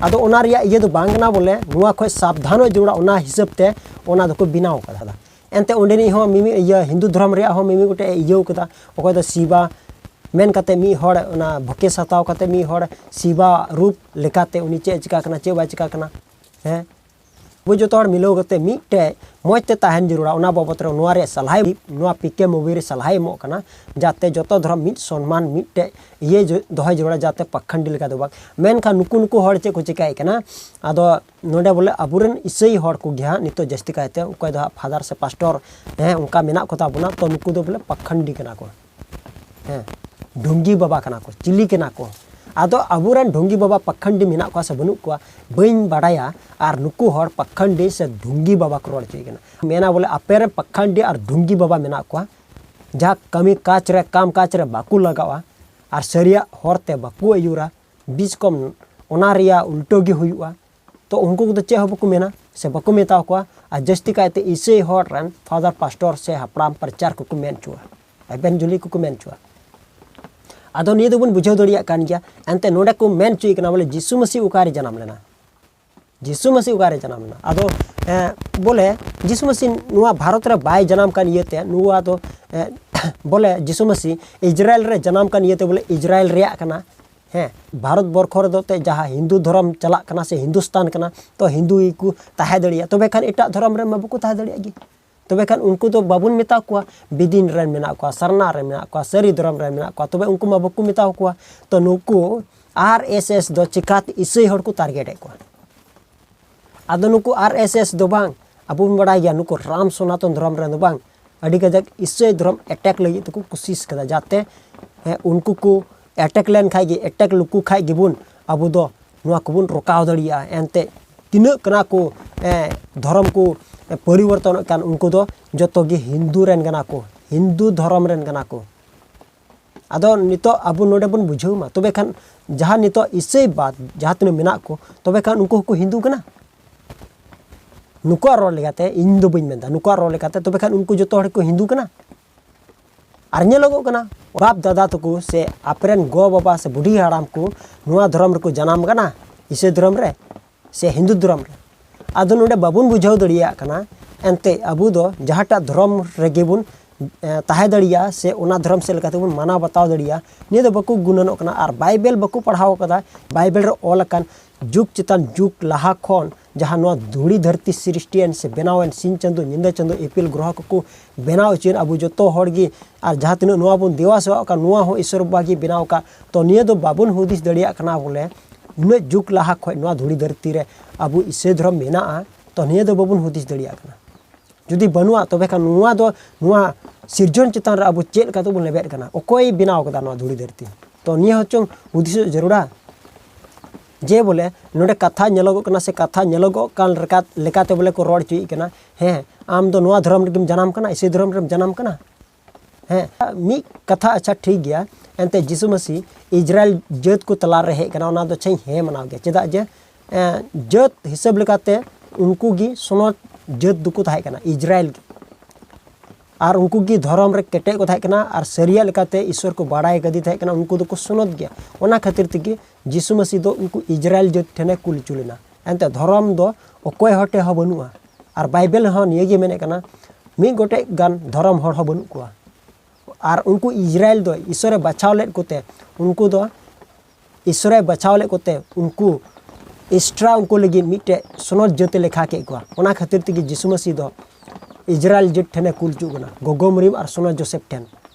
ᱟᱫᱚ ᱚᱱᱟ ᱨᱮᱭᱟᱜ ᱤᱭᱟᱹ ᱫᱚ ᱵᱟᱝ ᱠᱟᱱᱟ ᱵᱚᱞᱮ ᱱᱚᱣᱟ ᱠᱷᱚᱡ ᱥᱟᱵᱫᱷᱟᱱᱚᱜ ᱡᱟᱹᱨᱩᱲᱟ, ᱚᱱᱟ ᱦᱤᱥᱟᱹᱵ ᱛᱮ ᱚᱱᱟ ᱫᱚᱠᱚ ᱵᱮᱱᱟᱣ ᱠᱟᱫᱟ᱾ ᱮᱱᱛᱮ ᱚᱸᱰᱮᱱᱤᱡ ᱦᱚᱸ ᱢᱤᱢᱤᱫ ᱤᱭᱟᱹ ᱦᱤᱱᱫᱩ ᱫᱷᱚᱨᱚᱢ ᱨᱮᱭᱟᱜ ᱦᱚᱸ ᱢᱤᱢᱤᱫ ᱜᱚᱴᱮᱡ ᱮ ᱤᱭᱟᱹᱣ ᱠᱟᱫᱟ, ᱚᱠᱚᱭ ᱫᱚ ᱥᱤᱵᱟ ᱢᱮᱱ ᱠᱟᱛᱮ ᱢᱤᱫ ᱦᱚᱲ ᱚᱱᱟ ᱵᱷᱚᱠᱮᱥ ᱦᱟᱛᱟᱣ ᱠᱟᱛᱮ ᱢᱤᱫ ᱦᱚᱲ ᱥᱤᱵᱟ ᱨᱩᱯ ᱞᱮᱠᱟᱛᱮ ᱩᱱᱤ ᱪᱮᱫ ᱮ ᱪᱤᱠᱟ ᱠᱟᱱᱟ, ᱪᱮᱫ ᱵᱟᱭ ᱪᱤᱠᱟ ᱠᱟᱱᱟ᱾ ᱦᱮᱸ, ᱟᱵᱚ ᱡᱚᱛᱚ ᱦᱚᱲ ᱢᱤᱞᱟᱹᱣ ᱠᱟᱛᱮ ᱢᱤᱫᱴᱮᱡ ᱢᱚᱡᱽ ᱛᱮ ᱛᱟᱦᱮᱱ ᱡᱟᱹᱨᱩᱲᱟ, ᱚᱱᱟ ᱵᱟᱵᱚᱛ ᱨᱮ ᱱᱚᱣᱟ ᱨᱮ ᱥᱟᱞᱦᱟᱭ, ᱱᱚᱣᱟ ᱯᱤᱠᱮ movie ᱨᱮ ᱥᱟᱞᱦᱟᱭ ᱮᱢᱚᱜ ᱠᱟᱱᱟ, ᱡᱟᱛᱮ ᱡᱚᱛᱚ ᱫᱷᱚᱨᱚᱢ ᱢᱤᱫ ᱥᱚᱱᱢᱟᱱ ᱢᱤᱫᱴᱮᱡ ᱤᱭᱟᱹ ᱡᱚ-, ᱫᱚᱦᱚᱭ ᱡᱟᱹᱨᱩᱲᱟ, ᱡᱟᱛᱮ ᱯᱟᱠᱷᱟᱱᱰᱤ ᱞᱮᱠᱟ ᱫᱚ ᱵᱟᱝ᱾ ᱢᱮᱱᱠᱷᱟᱱ ᱱᱩᱠᱩ, ᱱᱩᱠᱩ ᱦᱚᱲ ᱪᱮᱫ ᱠᱚ ᱪᱤᱠᱟᱹᱭᱮᱫ ᱠᱟᱱᱟ? ᱟᱫᱚ ᱱᱚᱰᱮ ᱵᱚᱞᱮ ᱟᱵᱚᱨᱮᱱ ᱤᱥᱟᱹᱭ ᱦᱚᱲ ᱠᱚᱜᱮ ᱦᱟᱸᱜ ᱱᱤᱛᱚᱜ ᱡᱟᱹᱥᱛᱤ ᱠᱟᱭᱛᱮ ᱚᱠᱚᱭ ᱫᱚ ᱦᱟᱸᱜ ᱯᱷᱟᱫᱟᱨ ᱥᱮ ᱯᱟᱥᱴᱚᱨ, ᱦᱮᱸ, ᱚᱱᱠᱟ ᱢᱮᱱᱟᱜ ᱠᱚᱛᱟ ᱵᱚᱱᱟ, ᱛᱚ ᱱᱩᱠᱩ ᱫᱚ ᱵᱚᱞᱮ ᱯᱟᱠᱷᱟᱱᱰᱤ ᱠᱟᱱᱟ ᱠᱚ᱾ ᱦᱮᱸ, ᱰᱷᱩᱝᱜᱤ ᱵᱟᱵᱟ ᱠᱟᱱᱟ ᱠᱚ, ᱪᱤᱞᱤ ᱠᱟᱱᱟ ᱠᱚ? ᱟᱫᱚ ᱟᱵᱚᱨᱮᱱ ᱰᱷᱩᱝᱜᱤ ᱵᱟᱵᱟ ᱯᱟᱠᱷᱟᱱᱰᱤ ᱢᱮᱱᱟᱜ ᱠᱚᱣᱟ ᱥᱮ ᱵᱟᱹᱱᱩᱜ ᱠᱚᱣᱟ ᱵᱟᱹᱧ ᱵᱟᱰᱟᱭᱟ, ᱟᱨ ᱱᱩᱠᱩ ᱦᱚᱲ ᱯᱟᱠᱷᱟᱱᱰᱤ ᱥᱮ ᱰᱷᱩᱝᱜᱤ ᱵᱟᱵᱟ ᱠᱚ ᱨᱚᱲ ᱦᱚᱪᱚᱭᱮ ᱠᱟᱱᱟ᱾ ᱢᱮᱱᱟ ᱵᱚᱞᱮ ᱟᱯᱮ ᱨᱮᱱ ᱯᱟᱠᱷᱟᱱᱰᱤ ᱟᱨ ᱰᱷᱩᱝᱜᱤ ᱵᱟᱵᱟ ᱢᱮᱱᱟᱜ ᱠᱚᱣᱟ, ᱡᱟᱦᱟᱸ ᱠᱟᱹᱢᱤ ᱠᱟᱡᱽ ᱨᱮ, ᱠᱟᱢ ᱠᱟᱡᱽ ᱨᱮ ᱵᱟᱠᱚ ᱞᱟᱜᱟᱣᱟ ᱟᱨ ᱥᱟᱹᱨᱤᱭᱟᱜ ᱦᱚᱨ ᱛᱮ ᱵᱟᱠᱚ ᱟᱹᱭᱩᱨᱟ, ᱵᱤᱥ ᱠᱚᱢ ᱚᱱᱟ ᱨᱮᱭᱟᱜ ᱩᱞᱴᱟᱹ ᱜᱮ ᱦᱩᱭᱩᱜᱼᱟ᱾ ᱛᱚ ᱩᱱᱠᱩ ᱠᱚᱫᱚ ᱪᱮᱫ ᱦᱚᱸ ᱵᱟᱠᱚ ᱢᱮᱱᱟ ᱥᱮ ᱵᱟᱠᱚ ᱢᱮᱛᱟ ᱠᱚᱣᱟ, ᱟᱨ ᱡᱟᱹᱥᱛᱤ ᱠᱟᱭᱛᱮ ᱤᱥᱟᱹᱭ ᱦᱚᱲ ᱨᱮᱱ ᱯᱷᱟᱫᱟᱨ ᱯᱟᱥᱴᱚᱨ ᱥᱮ ᱦᱟᱯᱲᱟᱢ ᱯᱨᱚᱪᱟᱨ ᱠᱚᱠᱚ ᱢᱮᱱ ᱦᱚᱪᱚᱣᱟ, ᱮᱵᱷᱮᱱᱡᱩᱞᱤ ᱠᱚᱠᱚ ᱢᱮᱱ ᱦᱚᱪᱚᱣᱟ᱾ ᱟᱫᱚ ᱱᱤᱭᱟᱹ ᱫᱚᱵᱚᱱ ᱵᱩᱡᱷᱟᱹᱣ ᱫᱟᱲᱮᱭᱟᱜ ᱠᱟᱱ ᱜᱮᱭᱟ, ᱮᱱᱛᱮ ᱱᱚᱰᱮ ᱠᱚ ᱢᱮᱱ ᱦᱚᱪᱚᱭᱮ ᱠᱟᱱᱟ ᱵᱚᱞᱮ ᱡᱤᱥᱩ ᱢᱟᱹᱥᱤ ᱚᱠᱟᱨᱮ ᱡᱟᱱᱟᱢ ᱞᱮᱱᱟ? ᱡᱤᱥᱩ ᱢᱟᱹᱥᱤ ᱚᱠᱟᱨᱮ ᱡᱟᱱᱟᱢ ᱮᱱᱟ? ᱟᱫᱚ ᱮ, ᱵᱚᱞᱮ ᱡᱤᱥᱩ ᱢᱟᱹᱥᱤ ᱱᱚᱣᱟ ᱵᱷᱟᱨᱚᱛ ᱨᱮ ᱵᱟᱭ ᱡᱟᱱᱟᱢ ᱠᱟᱱ ᱤᱭᱟᱹᱛᱮ ᱱᱚᱣᱟ ᱫᱚ ᱮ, ᱵᱚᱞᱮ ᱡᱤᱥᱩ ᱢᱟᱹᱥᱤ ᱤᱡᱽᱨᱟᱭᱮᱞ ᱨᱮ ᱡᱟᱱᱟᱢ ᱠᱟᱱ ᱤᱭᱟᱹᱛᱮ ᱵᱚᱞᱮ ᱤᱡᱽᱨᱟᱭᱮᱞ ᱨᱮᱭᱟᱜ ᱠᱟᱱᱟ᱾ ᱦᱮᱸ, ᱵᱷᱟᱨᱚᱛ ᱵᱚᱨᱠᱷᱚ ᱨᱮᱫᱚ ᱛᱮ ᱡᱟᱦᱟᱸ ᱦᱤᱱᱫᱩ ᱫᱷᱚᱨᱚᱢ ᱪᱟᱞᱟᱜ ᱠᱟᱱᱟ ᱥᱮ ᱦᱤᱱᱫᱩᱥᱛᱟᱱ ᱠᱟᱱᱟ, ᱛᱚ ᱦᱤᱱᱫᱩ ᱜᱮᱠᱚ ᱛᱟᱦᱮᱸ ᱫᱟᱲᱮᱭᱟᱜᱼᱟ, ᱛᱚᱵᱮ ᱠᱷᱟᱱ ᱮᱴᱟᱜ ᱫᱷᱚᱨᱚᱢ ᱨᱮᱱ ᱢᱟ ᱵᱟᱠᱚ ᱛᱟᱦᱮᱸ ᱫᱟᱲᱮᱭᱟᱜ ᱜᱮ᱾ ᱛᱚᱵᱮ ᱠᱷᱟᱱ ᱩᱱᱠᱩ ᱫᱚ ᱵᱟᱵᱚᱱ ᱢᱮᱛᱟ ᱠᱚᱣᱟ ᱵᱤᱫᱤᱱ ᱨᱮᱱ ᱢᱮᱱᱟᱜ ᱠᱚᱣᱟ, ᱥᱟᱨᱱᱟ ᱨᱮ ᱢᱮᱱᱟᱜ ᱠᱚᱣᱟ, ᱥᱟᱹᱨᱤ ᱫᱷᱚᱨᱚᱢ ᱨᱮ ᱢᱮᱱᱟᱜ ᱠᱚᱣᱟ, ᱛᱚᱵᱮ ᱩᱱᱠᱩ ᱢᱟ ᱵᱟᱠᱚ ᱢᱮᱛᱟ ᱠᱚᱣᱟ᱾ ᱛᱚ ᱱᱩᱠᱩ ᱟᱨ ᱮᱥ ᱮᱥ ᱫᱚ ᱪᱤᱠᱟᱛᱮ ᱤᱥᱟᱹᱭ ᱦᱚᱲ ᱠᱚ ᱴᱟᱨᱜᱮᱴ ᱮᱫ ᱠᱚᱣᱟ? ᱟᱫᱚ ᱱᱩᱠᱩ ᱟᱨ ᱮᱥ ᱮᱥ ᱫᱚ ᱵᱟᱝ, ᱟᱵᱚ ᱵᱚᱱ ᱵᱟᱲᱟᱭ ᱜᱮᱭᱟ ᱱᱩᱠᱩ ᱨᱟᱢ ᱥᱚᱱᱟᱛᱚᱱ ᱫᱷᱚᱨᱚᱢ ᱨᱮᱱ ᱫᱚ ᱵᱟᱝ, ᱟᱹᱰᱤ ᱠᱟᱡᱟᱠ ᱤᱥᱟᱹᱭ ᱫᱷᱚᱨᱚᱢ ᱮᱴᱮᱠ ᱞᱟᱹᱜᱤᱫ ᱛᱮᱠᱚ ᱠᱩᱥᱤᱥ ᱠᱟᱫᱟ, ᱡᱟᱛᱮ ᱦᱮᱸ, ᱩᱱᱠᱩ ᱠᱚ ᱮᱴᱮᱠ ᱞᱮᱱ ᱠᱷᱟᱡ ᱜᱮ, ᱮᱴᱮᱠ ᱞᱮᱠᱚ ᱠᱷᱟᱡ ᱜᱮᱵᱚᱱ ᱟᱵᱚ ᱫᱚ ᱱᱚᱣᱟ ᱠᱚᱵᱚᱱ ᱨᱚᱠᱟᱣ ᱫᱟᱲᱮᱭᱟᱜᱼᱟ᱾ ᱮᱱᱛᱮ ᱛᱤᱱᱟᱹᱜ ᱠᱟᱱᱟ ᱠᱚ ᱮ, ᱫᱷᱚᱨᱚᱢ ᱠᱚ ᱮ, ᱯᱚᱨᱤᱵᱚᱨᱛᱚᱱᱚᱜ ᱠᱟᱱ, ᱩᱱᱠᱩ ᱫᱚ ᱡᱚᱛᱚ ᱜᱮ ᱦᱤᱱᱫᱩ ᱨᱮᱱ ᱠᱟᱱᱟ ᱠᱚ, ᱦᱤᱱᱫᱩ ᱫᱷᱚᱨᱚᱢ ᱨᱮᱱ ᱠᱟᱱᱟ ᱠᱚ᱾ ᱟᱫᱚ ᱱᱤᱛᱚᱜ ᱟᱵᱚ ᱱᱚᱰᱮ ᱵᱚᱱ ᱵᱩᱡᱷᱟᱹᱣ ᱢᱟ, ᱛᱚᱵᱮ ᱠᱷᱟᱱ ᱡᱟᱦᱟᱸ ᱱᱤᱛᱚᱜ ᱤᱥᱟᱹᱭ ᱵᱟᱫ ᱡᱟᱦᱟᱸ ᱛᱤᱱᱟᱹᱜ ᱢᱮᱱᱟᱜ ᱠᱚ, ᱛᱚᱵᱮ ᱠᱷᱟᱱ ᱩᱱᱠᱩ ᱦᱚᱸᱠᱚ ᱦᱤᱱᱫᱩ ᱠᱟᱱᱟ? ᱱᱩᱠᱩᱣᱟᱜ ᱨᱚᱲ ᱞᱮᱠᱟᱛᱮ, ᱤᱧ ᱫᱚ ᱵᱟᱹᱧ ᱢᱮᱱᱫᱟ, ᱱᱩᱠᱩᱣᱟᱜ ᱨᱚᱲ ᱞᱮᱠᱟᱛᱮ ᱛᱚᱵᱮ ᱠᱷᱟᱱ ᱩᱱᱠᱩ ᱡᱚᱛᱚ ᱦᱚᱲ ᱠᱚ ᱦᱤᱱᱫᱩ ᱠᱟᱱᱟ? ᱟᱨ ᱧᱮᱞᱚᱜᱚᱜ ᱠᱟᱱᱟ ᱵᱟᱯ ᱫᱟᱫᱟ ᱛᱟᱠᱚ ᱥᱮ ᱟᱯᱮᱨᱮᱱ ᱜᱚ ᱵᱟᱵᱟ ᱥᱮ ᱵᱩᱰᱷᱤ ᱦᱟᱲᱟᱢ ᱠᱚ ᱱᱚᱣᱟ ᱫᱷᱚᱨᱚᱢ ᱨᱮᱠᱚ ᱡᱟᱱᱟᱢ ᱠᱟᱱᱟ, ᱤᱥᱟᱹᱭ ᱫᱷᱚᱨᱚᱢ ᱨᱮ ᱥᱮ ᱦᱤᱱᱫᱩ ᱫᱷᱚᱨᱚᱢ ᱨᱮ᱾ ᱟᱫᱚ ᱱᱚᱰᱮ ᱵᱟᱵᱚᱱ ᱵᱩᱡᱷᱟᱹᱣ ᱫᱟᱲᱮᱭᱟᱜ ᱠᱟᱱᱟ, ᱮᱱᱛᱮ ᱟᱵᱚ ᱫᱚ ᱡᱟᱦᱟᱸᱴᱟᱜ ᱫᱷᱚᱨᱚᱢ ᱨᱮᱜᱮ ᱵᱚᱱ ᱮ, ᱛᱟᱦᱮᱸ ᱫᱟᱲᱮᱭᱟᱜᱼᱟ ᱥᱮ ᱚᱱᱟ ᱫᱷᱚᱨᱚᱢ ᱥᱮᱫ ᱞᱮᱠᱟᱛᱮ ᱵᱚᱱ ᱢᱟᱱᱟᱣ ᱵᱟᱛᱟᱣ ᱫᱟᱲᱮᱭᱟᱜᱼᱟ, ᱱᱤᱭᱟᱹ ᱫᱚ ᱵᱟᱠᱚ ᱜᱩᱱᱟᱹᱱᱚᱜ ᱠᱟᱱᱟ᱾ ᱟᱨ ᱵᱟᱭᱵᱮᱞ ᱵᱟᱠᱚ ᱯᱟᱲᱦᱟᱣ ᱠᱟᱫᱟ, ᱵᱟᱭᱵᱮᱞ ᱨᱮ ᱚᱞ ᱟᱠᱟᱱ ᱡᱩᱜᱽ ᱪᱮᱛᱟᱱ ᱡᱩᱜᱽ ᱞᱟᱦᱟ ᱠᱷᱚᱱ ᱡᱟᱦᱟᱸ ᱱᱚᱣᱟ ᱫᱷᱩᱲᱤ ᱫᱷᱟᱹᱨᱛᱤ ᱥᱨᱤᱥᱴᱤᱭᱮᱱ ᱥᱮ ᱵᱮᱱᱟᱣᱮᱱ, ᱥᱤᱧ ᱪᱟᱸᱫᱳ ᱧᱤᱫᱟᱹ ᱪᱟᱸᱫᱳ ᱤᱯᱤᱞ ᱜᱨᱚᱦᱚ ᱠᱚᱠᱚ ᱵᱮᱱᱟᱣ ᱦᱚᱪᱚᱭᱮᱱ ᱟᱵᱚ ᱡᱚᱛᱚ ᱦᱚᱲ ᱜᱮ, ᱟᱨ ᱡᱟᱦᱟᱸ ᱛᱤᱱᱟᱹᱜ ᱱᱚᱣᱟ ᱵᱚᱱ ᱫᱮᱵᱟ ᱥᱮᱵᱟᱣᱟᱜ ᱠᱟᱱ ᱱᱚᱣᱟ ᱦᱚᱸ ᱤᱥᱚᱨ ᱵᱟᱵᱟ ᱜᱮ ᱵᱮᱱᱟᱣ ᱟᱠᱟᱫ᱾ ᱛᱚ ᱱᱤᱭᱟᱹ ᱫᱚ ᱵᱟᱵᱚᱱ ᱦᱩᱫᱤᱥ ᱫᱟᱲᱮᱭᱟᱜ ᱠᱟᱱᱟ ᱵᱚᱞᱮ ᱩᱱᱟᱹᱜ ᱡᱩᱜᱽ ᱞᱟᱦᱟ ᱠᱷᱚᱱ ᱱᱚᱣᱟ ᱫᱷᱩᱲᱤ ᱫᱷᱟᱹᱨᱛᱤ ᱨᱮ ᱟᱵᱚ ᱤᱥᱟᱹᱭ ᱫᱷᱚᱨᱚᱢ ᱢᱮᱱᱟᱜᱼᱟ, ᱛᱚ ᱱᱤᱭᱟᱹ ᱫᱚ ᱵᱟᱵᱚᱱ ᱦᱩᱫᱤᱥ ᱫᱟᱲᱮᱭᱟᱜ ᱠᱟᱱᱟ᱾ ᱡᱩᱫᱤ ᱵᱟᱹᱱᱩᱜᱼᱟ, ᱛᱚᱵᱮ ᱠᱷᱟᱱ ᱱᱚᱣᱟ ᱫᱚ, ᱱᱚᱣᱟ ᱥᱤᱨᱡᱚᱱ ᱪᱮᱛᱟᱱ ᱨᱮ ᱟᱵᱚ ᱪᱮᱫ ᱞᱮᱠᱟ ᱛᱮᱵᱚᱱ ᱞᱮᱵᱮᱫ ᱠᱟᱱᱟ? ᱚᱠᱚᱭ ᱵᱮᱱᱟᱣ ᱠᱟᱫᱟ ᱱᱚᱣᱟ ᱫᱷᱩᱲᱤ ᱫᱷᱟᱹᱨᱛᱤ? ᱛᱚ ᱱᱤᱭᱟᱹ ᱦᱚᱸ ᱪᱚᱝ ᱦᱩᱫᱤᱥᱚᱜ ᱡᱟᱹᱨᱩᱲᱟ᱾ ᱡᱮ ᱵᱚᱞᱮ ᱱᱚᱰᱮ ᱠᱟᱛᱷᱟ ᱧᱮᱞᱚᱜᱚᱜ ᱠᱟᱱᱟ ᱥᱮ ᱠᱟᱛᱷᱟ ᱧᱮᱞᱚᱜᱚᱜ ᱠᱟᱱ ᱞᱮᱠᱟ, ᱞᱮᱠᱟᱛᱮ ᱵᱚᱞᱮ ᱠᱚ ᱨᱚᱲ ᱦᱚᱪᱚᱭᱮᱫ ᱠᱟᱱᱟ, ᱦᱮᱸ, ᱟᱢ ᱫᱚ ᱱᱚᱣᱟ ᱫᱷᱚᱨᱚᱢ ᱨᱮᱜᱮᱢ ᱡᱟᱱᱟᱢ ᱠᱟᱱᱟ, ᱤᱥᱟᱹᱭ ᱫᱷᱚᱨᱚᱢ ᱨᱮᱢ ᱡᱟᱱᱟᱢ ᱠᱟᱱᱟ? ᱦᱮᱸ, ᱢᱤᱫ ᱠᱟᱛᱷᱟ, ᱟᱪᱪᱷᱟ, ᱴᱷᱤᱠ ᱜᱮᱭᱟ, ᱮᱱᱛᱮ ᱡᱤᱥᱩ ᱢᱟᱹᱥᱤ ᱤᱡᱽᱨᱟᱭᱮᱞ ᱡᱟᱹᱛ ᱠᱚ ᱛᱟᱞᱟ ᱨᱮ ᱦᱮᱡ ᱠᱟᱱᱟ, ᱚᱱᱟ ᱫᱚ ᱟᱪᱪᱷᱟᱧ ᱦᱮᱸ ᱢᱟᱱᱟᱣ ᱜᱮᱭᱟ᱾ ᱪᱮᱫᱟᱜ ᱡᱮ ᱮᱸ, ᱡᱟᱹᱛ ᱦᱤᱥᱟᱹᱵ ᱞᱮᱠᱟᱛᱮ ᱩᱱᱠᱩ ᱜᱮ ᱥᱚᱱᱚᱛ ᱡᱟᱹᱛ ᱫᱚᱠᱚ ᱛᱟᱦᱮᱸ ᱠᱟᱱᱟ, ᱤᱡᱽᱨᱟᱭᱮᱞ ᱜᱮ᱾ ᱟᱨ ᱩᱱᱠᱩ ᱜᱮ ᱫᱷᱚᱨᱚᱢ ᱨᱮ ᱠᱮᱴᱮᱡ ᱠᱚ ᱛᱟᱦᱮᱸ ᱠᱟᱱᱟ ᱟᱨ ᱥᱟᱹᱨᱤᱭᱟᱜ ᱞᱮᱠᱟᱛᱮ ᱤᱥᱚᱨ ᱠᱚ ᱵᱟᱲᱟᱭ ᱠᱟᱫᱮ ᱛᱟᱦᱮᱸ ᱠᱟᱱᱟ, ᱩᱱᱠᱩ ᱫᱚᱠᱚ ᱥᱚᱱᱚᱛ ᱜᱮᱭᱟ᱾ ᱚᱱᱟ ᱠᱷᱟᱹᱛᱤᱨ ᱛᱮᱜᱮ ᱡᱤᱥᱩ ᱢᱟᱹᱥᱤ ᱫᱚ ᱩᱱᱠᱩ ᱤᱡᱽᱨᱟᱭᱮᱞ ᱡᱟᱹᱛ ᱴᱷᱮᱱᱮ ᱠᱩᱞ ᱦᱚᱪᱚ ᱞᱮᱱᱟ᱾ ᱮᱱᱛᱮ ᱫᱷᱚᱨᱚᱢ ᱫᱚ ᱚᱠᱚᱭ ᱦᱚᱲ ᱴᱷᱮᱱ ᱦᱚᱸ ᱵᱟᱹᱱᱩᱜᱼᱟ᱾ ᱟᱨ ᱵᱟᱭᱵᱮᱞ ᱦᱚᱸ ᱱᱤᱭᱟᱹ ᱜᱮ ᱢᱮᱱᱮᱫ ᱠᱟᱱᱟ, ᱢᱤᱫ ᱜᱚᱴᱮᱡ ᱜᱟᱱ ᱫᱷᱚᱨᱚᱢ ᱦᱚᱲ ᱦᱚᱸ ᱵᱟᱹᱱᱩᱜ ᱠᱚᱣᱟ᱾ ᱟᱨ ᱩᱱᱠᱩ ᱤᱥᱨᱟᱭᱮᱞ ᱫᱚ ᱤᱥᱚᱨᱮ ᱵᱟᱪᱷᱟᱣ ᱞᱮᱫ ᱠᱚᱛᱮ, ᱩᱱᱠᱩ ᱫᱚ ᱤᱥᱚᱨᱮ ᱵᱟᱪᱷᱟᱣ ᱞᱮᱫ ᱠᱚᱛᱮ ᱩᱱᱠᱩ ᱮᱠᱥᱴᱨᱟ ᱩᱱᱠᱩ ᱞᱟᱹᱜᱤᱫ ᱢᱤᱫᱴᱮᱡ ᱥᱚᱱᱚᱛ ᱡᱟᱹᱛ ᱮ ᱞᱮᱠᱷᱟ ᱠᱮᱫ ᱠᱚᱣᱟ᱾ ᱚᱱᱟ ᱠᱷᱟᱹᱛᱤᱨ ᱛᱮᱜᱮ ᱡᱤᱥᱩ ᱢᱟᱹᱥᱤ ᱫᱚ ᱤᱥᱨᱟᱭᱮᱞ ᱡᱟᱹᱛ ᱴᱷᱮᱱᱮ ᱠᱩᱞ ᱦᱚᱪᱚ ᱠᱟᱱᱟ, ᱜᱚᱜᱚ ᱢᱟᱹᱨᱤᱢ ᱟᱨ ᱥᱚᱱᱚᱛ ᱡᱳᱥᱮᱯ ᱴᱷᱮᱱ᱾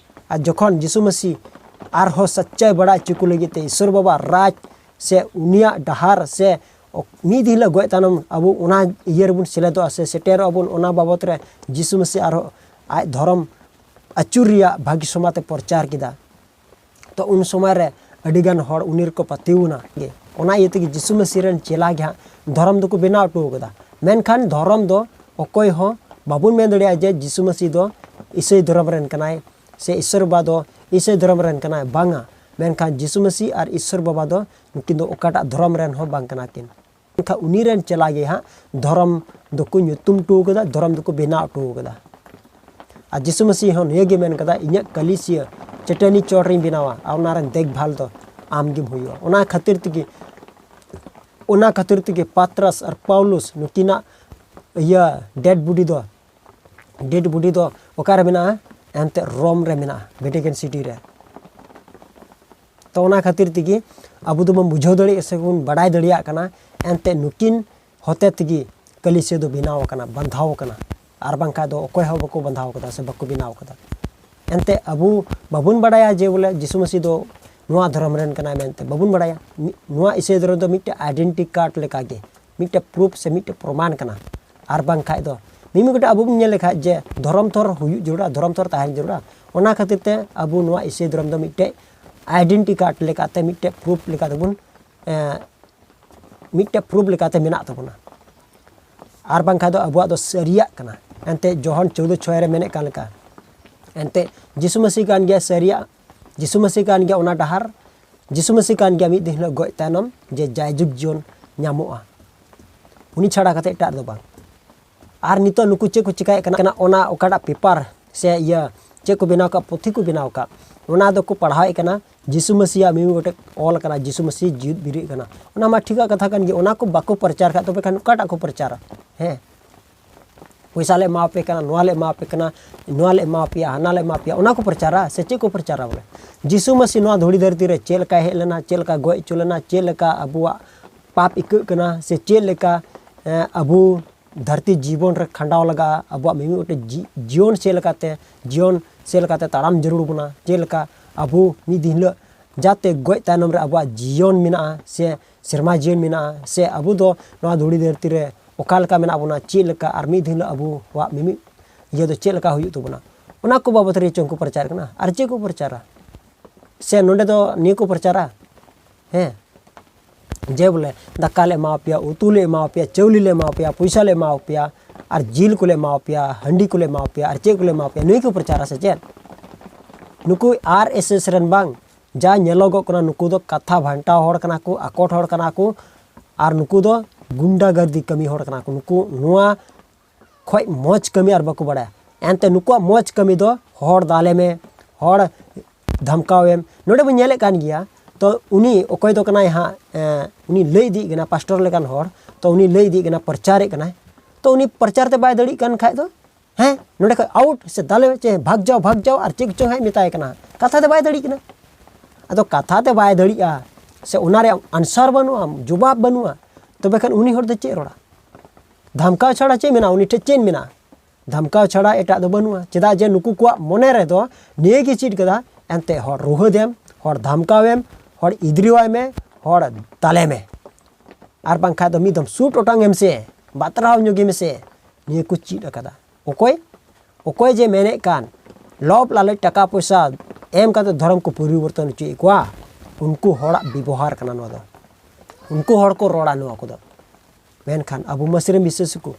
ᱟᱨ ᱡᱚᱠᱷᱚᱱ ᱡᱤᱥᱩ ᱢᱟᱹᱥᱤ ᱟᱨᱦᱚᱸ ᱥᱟᱪᱪᱟᱭ ᱵᱟᱲᱟᱭ ᱦᱚᱪᱚ ᱠᱚ ᱞᱟᱹᱜᱤᱫ ᱛᱮ ᱤᱥᱚᱨ ᱵᱟᱵᱟ ᱨᱟᱡᱽ ᱥᱮ ᱩᱱᱤᱭᱟᱜ ᱰᱟᱦᱟᱨ ᱥᱮ ᱢᱤᱫ ᱫᱤᱱ ᱦᱤᱞᱳᱜ ᱜᱚᱡ ᱛᱟᱭᱱᱚᱢ ᱟᱵᱚ ᱚᱱᱟ ᱤᱭᱟᱹ ᱨᱮᱵᱚᱱ ᱥᱮᱞᱮᱫᱚᱜᱼᱟ ᱥᱮ ᱥᱮᱴᱮᱨᱚᱜᱼᱟ ᱵᱚᱱ, ᱚᱱᱟ ᱵᱟᱵᱚᱛ ᱨᱮ ᱡᱤᱥᱩ ᱢᱟᱹᱥᱤ ᱟᱨᱦᱚᱸ ᱟᱡ ᱫᱷᱚᱨᱚᱢ ᱟᱹᱪᱩᱨ ᱨᱮᱭᱟᱜ ᱵᱷᱟᱹᱜᱤ ᱥᱚᱢᱟᱛ ᱮ ᱯᱨᱚᱪᱟᱨ ᱠᱮᱫᱟ᱾ ᱛᱚ ᱩᱱ ᱥᱚᱢᱚᱭ ᱨᱮ ᱟᱹᱰᱤᱜᱟᱱ ᱦᱚᱲ ᱩᱱᱤ ᱨᱮᱠᱚ ᱯᱟᱹᱛᱭᱟᱹᱣ ᱮᱱᱟ᱾ ᱚᱱᱟ ᱤᱭᱟᱹ ᱛᱮᱜᱮ ᱡᱤᱥᱩ ᱢᱟᱹᱥᱤ ᱨᱮᱱ ᱪᱮᱞᱟ ᱜᱮ ᱦᱟᱸᱜ ᱫᱷᱚᱨᱚᱢ ᱫᱚᱠᱚ ᱵᱮᱱᱟᱣ ᱦᱚᱴᱚ ᱠᱟᱫᱟ᱾ ᱢᱮᱱᱠᱷᱟᱱ ᱫᱷᱚᱨᱚᱢ ᱫᱚ ᱚᱠᱚᱭ ᱦᱚᱸ ᱵᱟᱵᱚᱱ ᱢᱮᱱ ᱫᱟᱲᱮᱭᱟᱜᱼᱟ ᱡᱮ ᱡᱤᱥᱩ ᱢᱟᱹᱥᱤ ᱫᱚ ᱤᱥᱟᱹᱭ ᱫᱷᱚᱨᱚᱢ ᱨᱮᱱ ᱠᱟᱱᱟᱭ ᱥᱮ ᱤᱥᱚᱨ ᱵᱟᱵᱟ ᱫᱚ ᱤᱥᱟᱹᱭ ᱫᱷᱚᱨᱚᱢ ᱨᱮᱱ ᱠᱟᱱᱟᱭ, ᱵᱟᱝᱟ᱾ ᱢᱮᱱᱠᱷᱟᱱ ᱡᱤᱥᱩ ᱢᱟᱹᱥᱤ ᱟᱨ ᱤᱥᱚᱨ ᱵᱟᱵᱟ ᱫᱚ ᱱᱩᱠᱤᱱ ᱫᱚ ᱚᱠᱟᱴᱟᱜ ᱫᱷᱚᱨᱚᱢ ᱨᱮᱱ ᱦᱚᱸ ᱵᱟᱝ ᱠᱟᱱᱟ ᱠᱤᱱ᱾ ᱢᱮᱱᱠᱷᱟᱱ ᱩᱱᱤ ᱨᱮᱱ ᱪᱮᱞᱟ ᱜᱮ ᱦᱟᱸᱜ ᱫᱷᱚᱨᱚᱢ ᱫᱚᱠᱚ ᱧᱩᱛᱩᱢ ᱦᱚᱴᱚ ᱠᱟᱫᱟ, ᱫᱷᱚᱨᱚᱢ ᱫᱚᱠᱚ ᱵᱮᱱᱟᱣ ᱦᱚᱴᱚ ᱠᱟᱫᱟ᱾ ᱟᱨ ᱡᱤᱥᱩ ᱢᱟᱹᱥᱤ ᱦᱚᱸ ᱱᱤᱭᱟᱹ ᱜᱮ ᱢᱮᱱ ᱠᱟᱫᱟ, "ᱤᱧᱟᱹᱜ ᱠᱟᱹᱞᱤᱥᱤᱭᱟᱹ ᱪᱟᱹᱴᱟᱹᱱᱤ ᱪᱚᱴ ᱨᱤᱧ ᱵᱮᱱᱟᱣᱟ ᱟᱨ ᱚᱱᱟ ᱨᱮᱱ ᱫᱮᱠᱷᱵᱷᱟᱞ ᱫᱚ ᱟᱢ ᱜᱮᱢ ᱦᱩᱭᱩᱜᱼᱟ᱾" ᱚᱱᱟ ᱠᱷᱟᱹᱛᱤᱨ ᱛᱮᱜᱮ, ᱚᱱᱟ ᱠᱷᱟᱹᱛᱤᱨ ᱛᱮᱜᱮ ᱯᱟᱛᱨᱟᱥ ᱟᱨ ᱯᱟᱣᱞᱩᱥ ᱱᱩᱠᱤᱱᱟᱜ ᱤᱭᱟᱹ ᱰᱮᱰ ᱵᱚᱰᱤ ᱫᱚ, ᱰᱮᱰ ᱵᱚᱰᱤ ᱫᱚ ᱚᱠᱟᱨᱮ ᱢᱮᱱᱟᱜᱼᱟ? ᱮᱱᱛᱮᱫ ᱨᱳᱢ ᱨᱮ ᱢᱮᱱᱟᱜᱼᱟ, ᱵᱷᱮᱴᱤᱠᱟᱱ ᱥᱤᱴᱤ ᱨᱮ᱾ ᱛᱚ ᱚᱱᱟ ᱠᱷᱟᱹᱛᱤᱨ ᱛᱮᱜᱮ ᱟᱵᱚ ᱫᱚᱵᱚᱱ ᱵᱩᱡᱷᱟᱹᱣ ᱫᱟᱲᱮᱭᱟᱜ ᱥᱮᱵᱚᱱ ᱵᱟᱰᱟᱭ ᱫᱟᱲᱮᱭᱟᱜ ᱠᱟᱱᱟ, ᱮᱱᱛᱮᱫ ᱱᱩᱠᱤᱱ ᱦᱚᱛᱮ ᱛᱮᱜᱮ ᱠᱟᱹᱞᱤᱥᱤᱭᱟᱹ ᱫᱚ ᱵᱮᱱᱟᱣ ᱟᱠᱟᱱᱟ, ᱵᱟᱸᱫᱷᱟᱣ ᱟᱠᱟᱱᱟ᱾ ᱟᱨ ᱵᱟᱝᱠᱷᱟᱡ ᱫᱚ ᱚᱠᱚᱭ ᱦᱚᱸ ᱵᱟᱠᱚ ᱵᱟᱸᱫᱷᱟᱣ ᱠᱟᱫᱟ ᱥᱮ ᱵᱟᱠᱚ ᱵᱮᱱᱟᱣ ᱠᱟᱫᱟ᱾ ᱮᱱᱛᱮᱫ ᱟᱵᱚ ᱵᱟᱵᱚᱱ ᱵᱟᱰᱟᱭᱟ ᱡᱮ ᱵᱚᱞᱮ ᱡᱤᱥᱩ ᱢᱟᱹᱥᱤ ᱫᱚ ᱱᱚᱣᱟ ᱫᱷᱚᱨᱚᱢ ᱨᱮᱱ ᱠᱟᱱᱟᱭ ᱢᱮᱱᱛᱮ ᱵᱟᱵᱚᱱ ᱵᱟᱰᱟᱭᱟ᱾ ᱢᱤ-, ᱱᱚᱣᱟ ᱤᱥᱟᱹᱭ ᱫᱷᱚᱨᱚᱢ ᱫᱚ ᱢᱤᱫᱴᱮᱡ ᱟᱭᱰᱮᱱᱴᱤ ᱠᱟᱨᱰ ᱞᱮᱠᱟᱜᱮ, ᱢᱤᱫᱴᱮᱡ ᱯᱨᱩᱯᱷ ᱥᱮ ᱢᱤᱫᱴᱮᱡ ᱯᱨᱚᱢᱟᱱ ᱠᱟᱱᱟ᱾ ᱟᱨ ᱵᱟᱝᱠᱷᱟᱡ ᱫᱚ ᱢᱤᱢᱤᱫ ᱜᱚᱴᱮᱡ ᱟᱵᱚ ᱵᱚᱱ ᱧᱮᱞ ᱞᱮᱠᱷᱟᱡ ᱡᱮ ᱫᱷᱚᱨᱚᱢ ᱛᱷᱚᱨ ᱦᱩᱭᱩᱜ ᱡᱟᱹᱨᱩᱲᱟ, ᱫᱷᱚᱨᱚᱢ ᱛᱷᱚᱨ ᱛᱟᱦᱮᱱ ᱡᱟᱹᱨᱩᱲᱟ᱾ ᱚᱱᱟ ᱠᱷᱟᱹᱛᱤᱨ ᱛᱮ ᱟᱵᱚ ᱱᱚᱣᱟ ᱤᱥᱟᱹᱭ ᱫᱷᱚᱨᱚᱢ ᱫᱚ ᱢᱤᱫᱴᱮᱡ ᱟᱭᱰᱮᱱᱴᱤ ᱠᱟᱨᱰ ᱞᱮᱠᱟᱛᱮ, ᱢᱤᱫᱴᱮᱡ ᱯᱨᱩᱯᱷ ᱞᱮᱠᱟᱛᱮᱵᱚᱱ, ᱮᱸ, ᱢᱤᱫᱴᱮᱡ ᱯᱨᱩᱯᱷ ᱞᱮᱠᱟᱛᱮ ᱢᱮᱱᱟᱜ ᱛᱟᱵᱚᱱᱟ᱾ ᱟᱨ ᱵᱟᱝᱠᱷᱟᱡ ᱫᱚ ᱟᱵᱚᱣᱟᱜ ᱫᱚ ᱥᱟᱹᱨᱤᱭᱟᱜ ᱠᱟᱱᱟ᱾ ᱮᱱᱛᱮ ᱡᱚᱦᱚᱱ ᱪᱳᱫᱽᱫᱳ ᱪᱷᱚᱭ ᱨᱮ ᱢᱮᱱᱮᱫ ᱠᱟᱱ ᱞᱮᱠᱟ, ᱮᱱᱛᱮ ᱡᱤᱥᱩ ᱢᱟᱹᱥᱤ ᱠᱟᱱ ᱜᱮᱭᱟ ᱥᱟᱹᱨᱤᱭᱟᱜ, ᱡᱤᱥᱩ ᱢᱟᱹᱥᱤ ᱠᱟᱱ ᱜᱮᱭᱟ ᱚᱱᱟ ᱰᱟᱦᱟᱨ, ᱡᱤᱥᱩ ᱢᱟᱹᱥᱤ ᱠᱟᱱ ᱜᱮᱭᱟ ᱢᱤᱫ ᱫᱤᱱ ᱦᱤᱞᱳᱜ ᱜᱚᱡ ᱛᱟᱭᱱᱚᱢ ᱡᱮ ᱡᱟᱭᱡᱩᱜᱽ ᱡᱤᱭᱚᱱ ᱧᱟᱢᱚᱜᱼᱟ, ᱩᱱᱤ ᱪᱷᱟᱲᱟ ᱠᱟᱛᱮ ᱮᱴᱟᱜ ᱨᱮᱫᱚ ᱵᱟᱝ᱾ ᱟᱨ ᱱᱤᱛᱚᱜ ᱱᱩᱠᱩ ᱪᱮᱫ ᱠᱚ ᱪᱤᱠᱟᱭᱮᱫ ᱠᱟᱱᱟ, ᱚᱱᱟ ᱚᱠᱟᱴᱟᱜ ᱯᱮᱯᱟᱨ ᱥᱮ ᱤᱭᱟᱹ ᱪᱮᱫ ᱠᱚ ᱵᱮᱱᱟᱣ ᱠᱟᱜ, ᱯᱩᱛᱷᱤ ᱠᱚ ᱵᱮᱱᱟᱣ ᱠᱟᱜ, ᱚᱱᱟ ᱫᱚᱠᱚ ᱯᱟᱲᱦᱟᱣᱮᱫ ᱠᱟᱱᱟ᱾ ᱡᱤᱥᱩ ᱢᱟᱹᱥᱤᱭᱟᱜ ᱢᱤᱢᱤᱫ ᱜᱚᱴᱮᱡ ᱚᱞ ᱟᱠᱟᱱᱟ, ᱡᱤᱥᱩ ᱢᱟᱹᱥᱤ ᱡᱤᱣᱮᱫ ᱵᱮᱨᱮᱫ ᱠᱟᱱᱟ, ᱚᱱᱟ ᱢᱟ ᱴᱷᱤᱠᱟᱜ ᱠᱟᱛᱷᱟ ᱠᱟᱱ ᱜᱮ᱾ ᱚᱱᱟ ᱠᱚ ᱵᱟᱠᱚ ᱯᱨᱚᱪᱟᱨ ᱠᱷᱟᱡ ᱛᱚᱵᱮ ᱠᱷᱟᱱ ᱚᱠᱟᱴᱟᱜ ᱠᱚ ᱯᱨᱚᱪᱟᱨᱟ? ᱦᱮᱸ, ᱯᱚᱭᱥᱟ ᱞᱮ ᱮᱢᱟᱣᱟᱯᱮ ᱠᱟᱱᱟ, ᱱᱚᱣᱟ ᱞᱮ ᱮᱢᱟᱣᱟᱯᱮ ᱠᱟᱱᱟ, ᱱᱚᱣᱟ ᱞᱮ ᱮᱢᱟᱣᱟᱯᱮᱭᱟ, ᱦᱟᱱᱟ ᱞᱮ ᱮᱢᱟᱯᱮᱭᱟ, ᱚᱱᱟ ᱠᱚ ᱯᱨᱚᱪᱟᱨᱟ ᱥᱮ ᱪᱮᱫ ᱠᱚ ᱯᱨᱚᱪᱟᱨᱟ? ᱵᱚᱞᱮ ᱡᱤᱥᱩ ᱢᱟᱹᱥᱤ ᱱᱚᱣᱟ ᱫᱷᱩᱲᱤ ᱫᱷᱟᱹᱨᱛᱤ ᱨᱮ ᱪᱮᱫ ᱞᱮᱠᱟᱭ ᱦᱮᱡ ᱞᱮᱱᱟ, ᱪᱮᱫ ᱞᱮᱠᱟ ᱜᱚᱡ ᱦᱚᱪᱚ ᱞᱮᱱᱟ, ᱪᱮᱫ ᱞᱮᱠᱟ ᱟᱵᱚᱣᱟᱜ ᱯᱟᱯ ᱤᱠᱟᱹᱜ ᱠᱟᱱᱟ, ᱥᱮ ᱪᱮᱫ ᱞᱮᱠᱟ, ᱮᱸ, ᱟᱵᱚ ᱫᱷᱟᱹᱨᱛᱤ ᱡᱤᱵᱚᱱ ᱨᱮ ᱠᱷᱟᱸᱰᱟᱣ ᱞᱟᱜᱟᱜᱼᱟ, ᱟᱵᱚᱣᱟᱜ ᱢᱤᱢᱤᱫ ᱜᱚᱴᱮᱡ ᱡᱤ-, ᱡᱤᱭᱚᱱ ᱪᱮᱫ ᱞᱮᱠᱟᱛᱮ, ᱡᱤᱭᱚᱱ ᱪᱮᱫ ᱞᱮᱠᱟᱛᱮ ᱛᱟᱲᱟᱢ ᱡᱟᱹᱨᱩᱲ ᱵᱚᱱᱟ, ᱪᱮᱫ ᱞᱮᱠᱟ ᱟᱵᱚ ᱢᱤᱫ ᱫᱤᱱ ᱦᱤᱞᱳᱜ ᱡᱟᱛᱮ ᱜᱚᱡ ᱛᱟᱭᱱᱚᱢ ᱨᱮ ᱟᱵᱚᱣᱟᱜ ᱡᱤᱭᱚᱱ ᱢᱮᱱᱟᱜᱼᱟ ᱥᱮ ᱥᱮᱨᱢᱟ ᱡᱤᱭᱚᱱ ᱢᱮᱱᱟᱜᱼᱟ, ᱥᱮ ᱟᱵᱚ ᱫᱚ ᱱᱚᱣᱟ ᱫᱷᱩᱲᱤ ᱫᱷᱟᱹᱨᱛᱤ ᱨᱮ ᱚᱠᱟ ᱞᱮᱠᱟ ᱢᱮᱱᱟᱜ ᱵᱚᱱᱟ, ᱪᱮᱫ ᱞᱮᱠᱟ, ᱟᱨ ᱢᱤᱫ ᱫᱤᱱ ᱦᱤᱞᱳᱜ ᱟᱵᱚᱣᱟᱜ ᱢᱤᱢᱤᱫ ᱤᱭᱟᱹ ᱫᱚ ᱪᱮᱫ ᱞᱮᱠᱟ ᱦᱩᱭᱩᱜ ᱛᱟᱵᱚᱱᱟ, ᱚᱱᱟ ᱠᱚ ᱵᱟᱵᱚᱫ ᱨᱮ ᱪᱚᱝ ᱠᱚ ᱯᱨᱚᱪᱟᱨ ᱠᱟᱱᱟ᱾ ᱟᱨ ᱪᱮᱫ ᱠᱚ ᱯᱨᱚᱪᱟᱨᱟ? ᱥᱮ ᱱᱚᱰᱮ ᱫᱚ ᱱᱤᱭᱟᱹ ᱠᱚ ᱯᱨᱚᱪᱟᱨᱟ? ᱦᱮᱸ, ᱡᱮ ᱵᱚᱞᱮ ᱫᱟᱠᱟ ᱞᱮ ᱮᱢᱟᱣᱟᱯᱮᱭᱟ, ᱩᱛᱩ ᱞᱮ ᱮᱢᱟᱣᱟᱯᱮᱭᱟ, ᱪᱟᱣᱞᱮ ᱞᱮ ᱮᱢᱟᱣᱟᱯᱮᱭᱟ, ᱯᱚᱭᱥᱟ ᱞᱮ ᱮᱢᱟᱣᱟᱯᱮᱭᱟ, ᱟᱨ ᱡᱤᱞ ᱠᱚᱞᱮ ᱮᱢᱟᱣᱟᱯᱮᱭᱟ, ᱦᱟᱺᱰᱤ ᱠᱚᱞᱮ ᱮᱢᱟᱣᱟᱯᱮᱭᱟ, ᱟᱨ ᱪᱮᱫ ᱠᱚᱞᱮ ᱮᱢᱟᱣᱟᱯᱮᱭᱟ, ᱱᱩᱭ ᱠᱚ ᱯᱨᱚᱪᱟᱨᱟ ᱥᱮ ᱪᱮᱫ? ᱱᱩᱠᱩ ᱟᱨ ᱮᱥ ᱮᱥ ᱨᱮᱱ ᱵᱟᱝ, ᱡᱟ ᱧᱮᱞᱚᱜᱚᱜ ᱠᱟᱱᱟ, ᱱᱩᱠᱩ ᱫᱚ ᱠᱟᱛᱷᱟ ᱵᱷᱟᱱᱴᱟᱣ ᱦᱚᱲ ᱠᱟᱱᱟ ᱠᱚ, ᱟᱠᱚᱴ ᱦᱚᱲ ᱠᱟᱱᱟ ᱠᱚ, ᱟᱨ ᱱᱩᱠᱩ ᱫᱚ ᱜᱩᱱᱰᱟᱜᱟᱨᱫᱤ ᱠᱟᱹᱢᱤ ᱦᱚᱲ ᱠᱟᱱᱟ ᱠᱚ᱾ ᱱᱩᱠᱩ ᱱᱚᱣᱟ ᱠᱷᱚᱡ ᱢᱚᱡᱽ ᱠᱟᱹᱢᱤ ᱟᱨ ᱵᱟᱠᱚ ᱵᱟᱲᱟᱭᱟ᱾ ᱮᱱᱛᱮ ᱱᱩᱠᱩᱣᱟᱜ ᱢᱚᱡᱽ ᱠᱟᱹᱢᱤ ᱫᱚ ᱦᱚᱲ ᱫᱟᱞᱮ ᱢᱮ, ᱦᱚᱲ ᱫᱷᱟᱢᱠᱟᱣ ᱮᱢ᱾ ᱱᱚᱰᱮ ᱵᱚᱱ ᱧᱮᱞᱮᱫ ᱠᱟᱱ ᱜᱮᱭᱟ, ᱛᱚ ᱩᱱᱤ ᱚᱠᱚᱭ ᱫᱚ ᱠᱟᱱᱟᱭ ᱦᱟᱸᱜ, ᱮᱸ, ᱩᱱᱤ ᱞᱟᱹᱭ ᱤᱫᱤᱭᱮᱫ ᱠᱟᱱᱟ, ᱯᱟᱥᱴᱚᱨ ᱞᱮᱠᱟᱱ ᱦᱚᱲ, ᱛᱚ ᱩᱱᱤ ᱞᱟᱹᱭ ᱤᱫᱤᱭᱮᱫ ᱠᱟᱱᱟ, ᱯᱨᱚᱪᱟᱨᱮᱫ ᱠᱟᱱᱟᱭ, ᱛᱚ ᱩᱱᱤ ᱯᱨᱚᱪᱟᱨ ᱛᱮ ᱵᱟᱭ ᱫᱟᱲᱮᱭᱟᱜ ᱠᱟᱱ ᱠᱷᱟᱡ ᱫᱚ, ᱦᱮᱸ, ᱱᱚᱰᱮ ᱠᱷᱚᱡ ᱟᱣᱩᱴ ᱥᱮ ᱫᱟᱞᱮ ᱪᱮ ᱵᱷᱟᱜᱽ ᱡᱟᱣ, ᱵᱷᱟᱜᱽ ᱡᱟᱣ, ᱟᱨ ᱪᱮᱫ ᱠᱚᱪᱚᱝ ᱦᱟᱸᱜ ᱢᱮᱛᱟᱭ ᱠᱟᱱᱟ, ᱠᱟᱛᱷᱟ ᱛᱮ ᱵᱟᱭ ᱫᱟᱲᱮᱭᱟᱜ ᱠᱟᱱᱟ᱾ ᱟᱫᱚ ᱠᱟᱛᱷᱟ ᱛᱮ ᱵᱟᱭ ᱫᱟᱲᱮᱭᱟᱜᱼᱟ, ᱥᱮ ᱚᱱᱟ ᱨᱮᱭᱟᱜ ᱟᱱᱥᱟᱨ ᱵᱟᱹᱱᱩᱜᱼᱟ, ᱡᱚᱵᱟᱵ ᱵᱟᱹᱱᱩᱜᱼᱟ, ᱛᱚᱵᱮ ᱠᱷᱟᱱ ᱩᱱᱤ ᱦᱚᱲ ᱫᱚ ᱪᱮᱫ ᱨᱚᱲᱟ? ᱫᱷᱟᱢᱠᱟᱣ ᱪᱷᱟᱲᱟ ᱪᱮᱫ ᱢᱮᱱᱟᱜᱼᱟ? ᱩᱱᱤ ᱴᱷᱮᱱ ᱪᱮᱫ ᱢᱮᱱᱟᱜᱼᱟ? ᱫᱷᱟᱢᱠᱟᱣ ᱪᱷᱟᱲᱟ ᱮᱴᱟᱜ ᱫᱚ ᱵᱟᱹᱱᱩᱜᱼᱟ᱾ ᱪᱮᱫᱟᱜ ᱡᱮ ᱱᱩᱠᱩ ᱠᱚᱣᱟᱜ ᱢᱚᱱᱮ ᱨᱮᱫᱚ ᱱᱤᱭᱟᱹ ᱜᱮ ᱪᱮᱫ ᱠᱟᱫᱟ, ᱮᱱᱛᱮ ᱦᱚᱲ ᱨᱩᱦᱟᱹᱫᱮᱢ, ᱦᱚᱲ ᱫᱷᱟᱢᱠᱟᱣᱮᱢ, ᱦᱚᱲ ᱤᱫᱽᱨᱤᱣᱟᱭ ᱢᱮ, ᱦᱚᱲ ᱫᱟᱞᱮ ᱢᱮ, ᱟᱨ ᱵᱟᱝᱠᱷᱟᱱ ᱫᱚ ᱢᱤᱫ ᱫᱚᱢ ᱥᱩᱴ ᱚᱴᱟᱝ ᱮᱢ ᱥᱮ, ᱵᱟᱛᱨᱟᱣ ᱧᱚᱜᱮ ᱢᱮᱥᱮ᱾ ᱱᱤᱭᱟᱹ ᱠᱚ ᱪᱮᱫ ᱟᱠᱟᱫᱟ᱾ ᱚᱠᱚᱭ? ᱚᱠᱚᱭ ᱡᱮ ᱢᱮᱱᱮᱫ ᱠᱟᱱ, ᱞᱚᱵᱽ ᱞᱟᱞᱚᱪ ᱴᱟᱠᱟ ᱯᱚᱭᱥᱟ ᱮᱢ ᱠᱟᱛᱮ ᱫᱷᱚᱨᱚᱢ ᱠᱚ ᱯᱚᱨᱤᱵᱚᱨᱛᱚᱱ ᱦᱚᱪᱚᱭᱮᱫ ᱠᱚᱣᱟ, ᱩᱱᱠᱩ ᱦᱚᱲᱟᱜ ᱵᱮᱵᱚᱦᱟᱨ ᱠᱟᱱᱟ ᱱᱚᱣᱟ ᱫᱚ᱾ ᱩᱱᱠᱩ ᱦᱚᱲ ᱠᱚ ᱨᱚᱲᱟ ᱱᱚᱣᱟ ᱠᱚᱫᱚ᱾ ᱢᱮᱱᱠᱷᱟᱱ ᱟᱵᱚ ᱢᱟᱹᱥᱤ ᱨᱮᱱ ᱵᱤᱥᱮᱥ ᱠᱚ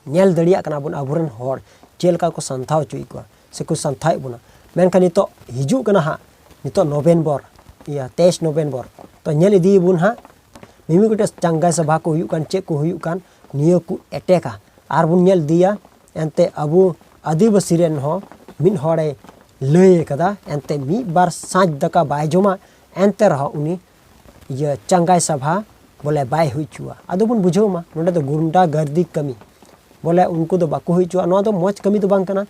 ᱧᱮᱞ ᱫᱟᱲᱮᱭᱟᱜ ᱠᱟᱱᱟ ᱵᱚᱱ, ᱟᱵᱚᱨᱮᱱ ᱦᱚᱲ ᱪᱮᱫ ᱞᱮᱠᱟ ᱠᱚ ᱥᱟᱱᱛᱷᱟᱣ ᱦᱚᱪᱚᱭᱮᱫ ᱠᱚᱣᱟ ᱥᱮᱠᱚ ᱥᱟᱱᱛᱷᱟᱣᱮᱫ ᱵᱚᱱᱟ᱾ ᱢᱮᱱᱠᱷᱟᱱ ᱱᱤᱛᱚᱜ ᱦᱤᱡᱩᱜ ᱠᱟᱱᱟ ᱦᱟᱸᱜ, ᱱᱤᱛᱚᱜ ᱱᱚᱵᱷᱮᱢᱵᱚᱨ, ᱤᱭᱟᱹ, ᱛᱮᱭᱤᱥ ᱱᱚᱵᱷᱮᱢᱵᱚᱨ, ᱛᱚ ᱧᱮᱞ ᱤᱫᱤᱭᱟᱵᱚᱱ ᱦᱟᱸᱜ, ᱢᱤᱢᱤᱫ ᱜᱚᱴᱮᱡ ᱪᱟᱸᱜᱟᱭ ᱥᱚᱵᱷᱟ ᱠᱚ ᱦᱩᱭᱩᱜ ᱠᱟᱱ, ᱪᱮᱫ ᱠᱚ ᱦᱩᱭᱩᱜ ᱠᱟᱱ, ᱱᱤᱭᱟᱹ ᱠᱚ ᱮᱴᱮᱠᱟ᱾ ᱟᱨ ᱵᱚᱱ ᱧᱮᱞ ᱤᱫᱤᱭᱟ, ᱮᱱᱛᱮ ᱟᱵᱚ ᱟᱹᱫᱤᱵᱟᱹᱥᱤ ᱨᱮᱱ ᱦᱚᱸ ᱢᱤᱫ ᱦᱚᱲᱮ ᱞᱟᱹᱭ ᱠᱟᱫᱟ, ᱮᱱᱛᱮ ᱢᱤᱫ ᱵᱟᱨ ᱥᱟᱸᱡ ᱫᱟᱠᱟ ᱵᱟᱭ ᱡᱚᱢᱟ, ᱮᱱᱛᱮ ᱨᱮᱦᱚᱸ ᱩᱱᱤ ᱤᱭᱟᱹ ᱪᱟᱸᱜᱟᱭ ᱥᱟᱵᱷᱟ ᱵᱚᱞᱮ ᱵᱟᱭ ᱦᱩᱭ ᱦᱚᱪᱚᱣᱟ᱾ ᱟᱫᱚ ᱵᱚᱱ ᱵᱩᱡᱷᱟᱹᱣ ᱢᱟ, ᱱᱚᱰᱮ ᱫᱚ ᱜᱩᱱᱰᱟ ᱜᱟᱨᱫᱤ ᱠᱟᱹᱢᱤ, ᱵᱚᱞᱮ ᱩᱱᱠᱩ ᱫᱚ ᱵᱟᱠᱚ ᱦᱩᱭ ᱦᱚᱪᱚᱣᱟ᱾ ᱱᱚᱣᱟ ᱫᱚ ᱢᱚᱡᱽ ᱠᱟᱹᱢᱤ ᱫᱚ ᱵᱟᱝ ᱠᱟᱱᱟ᱾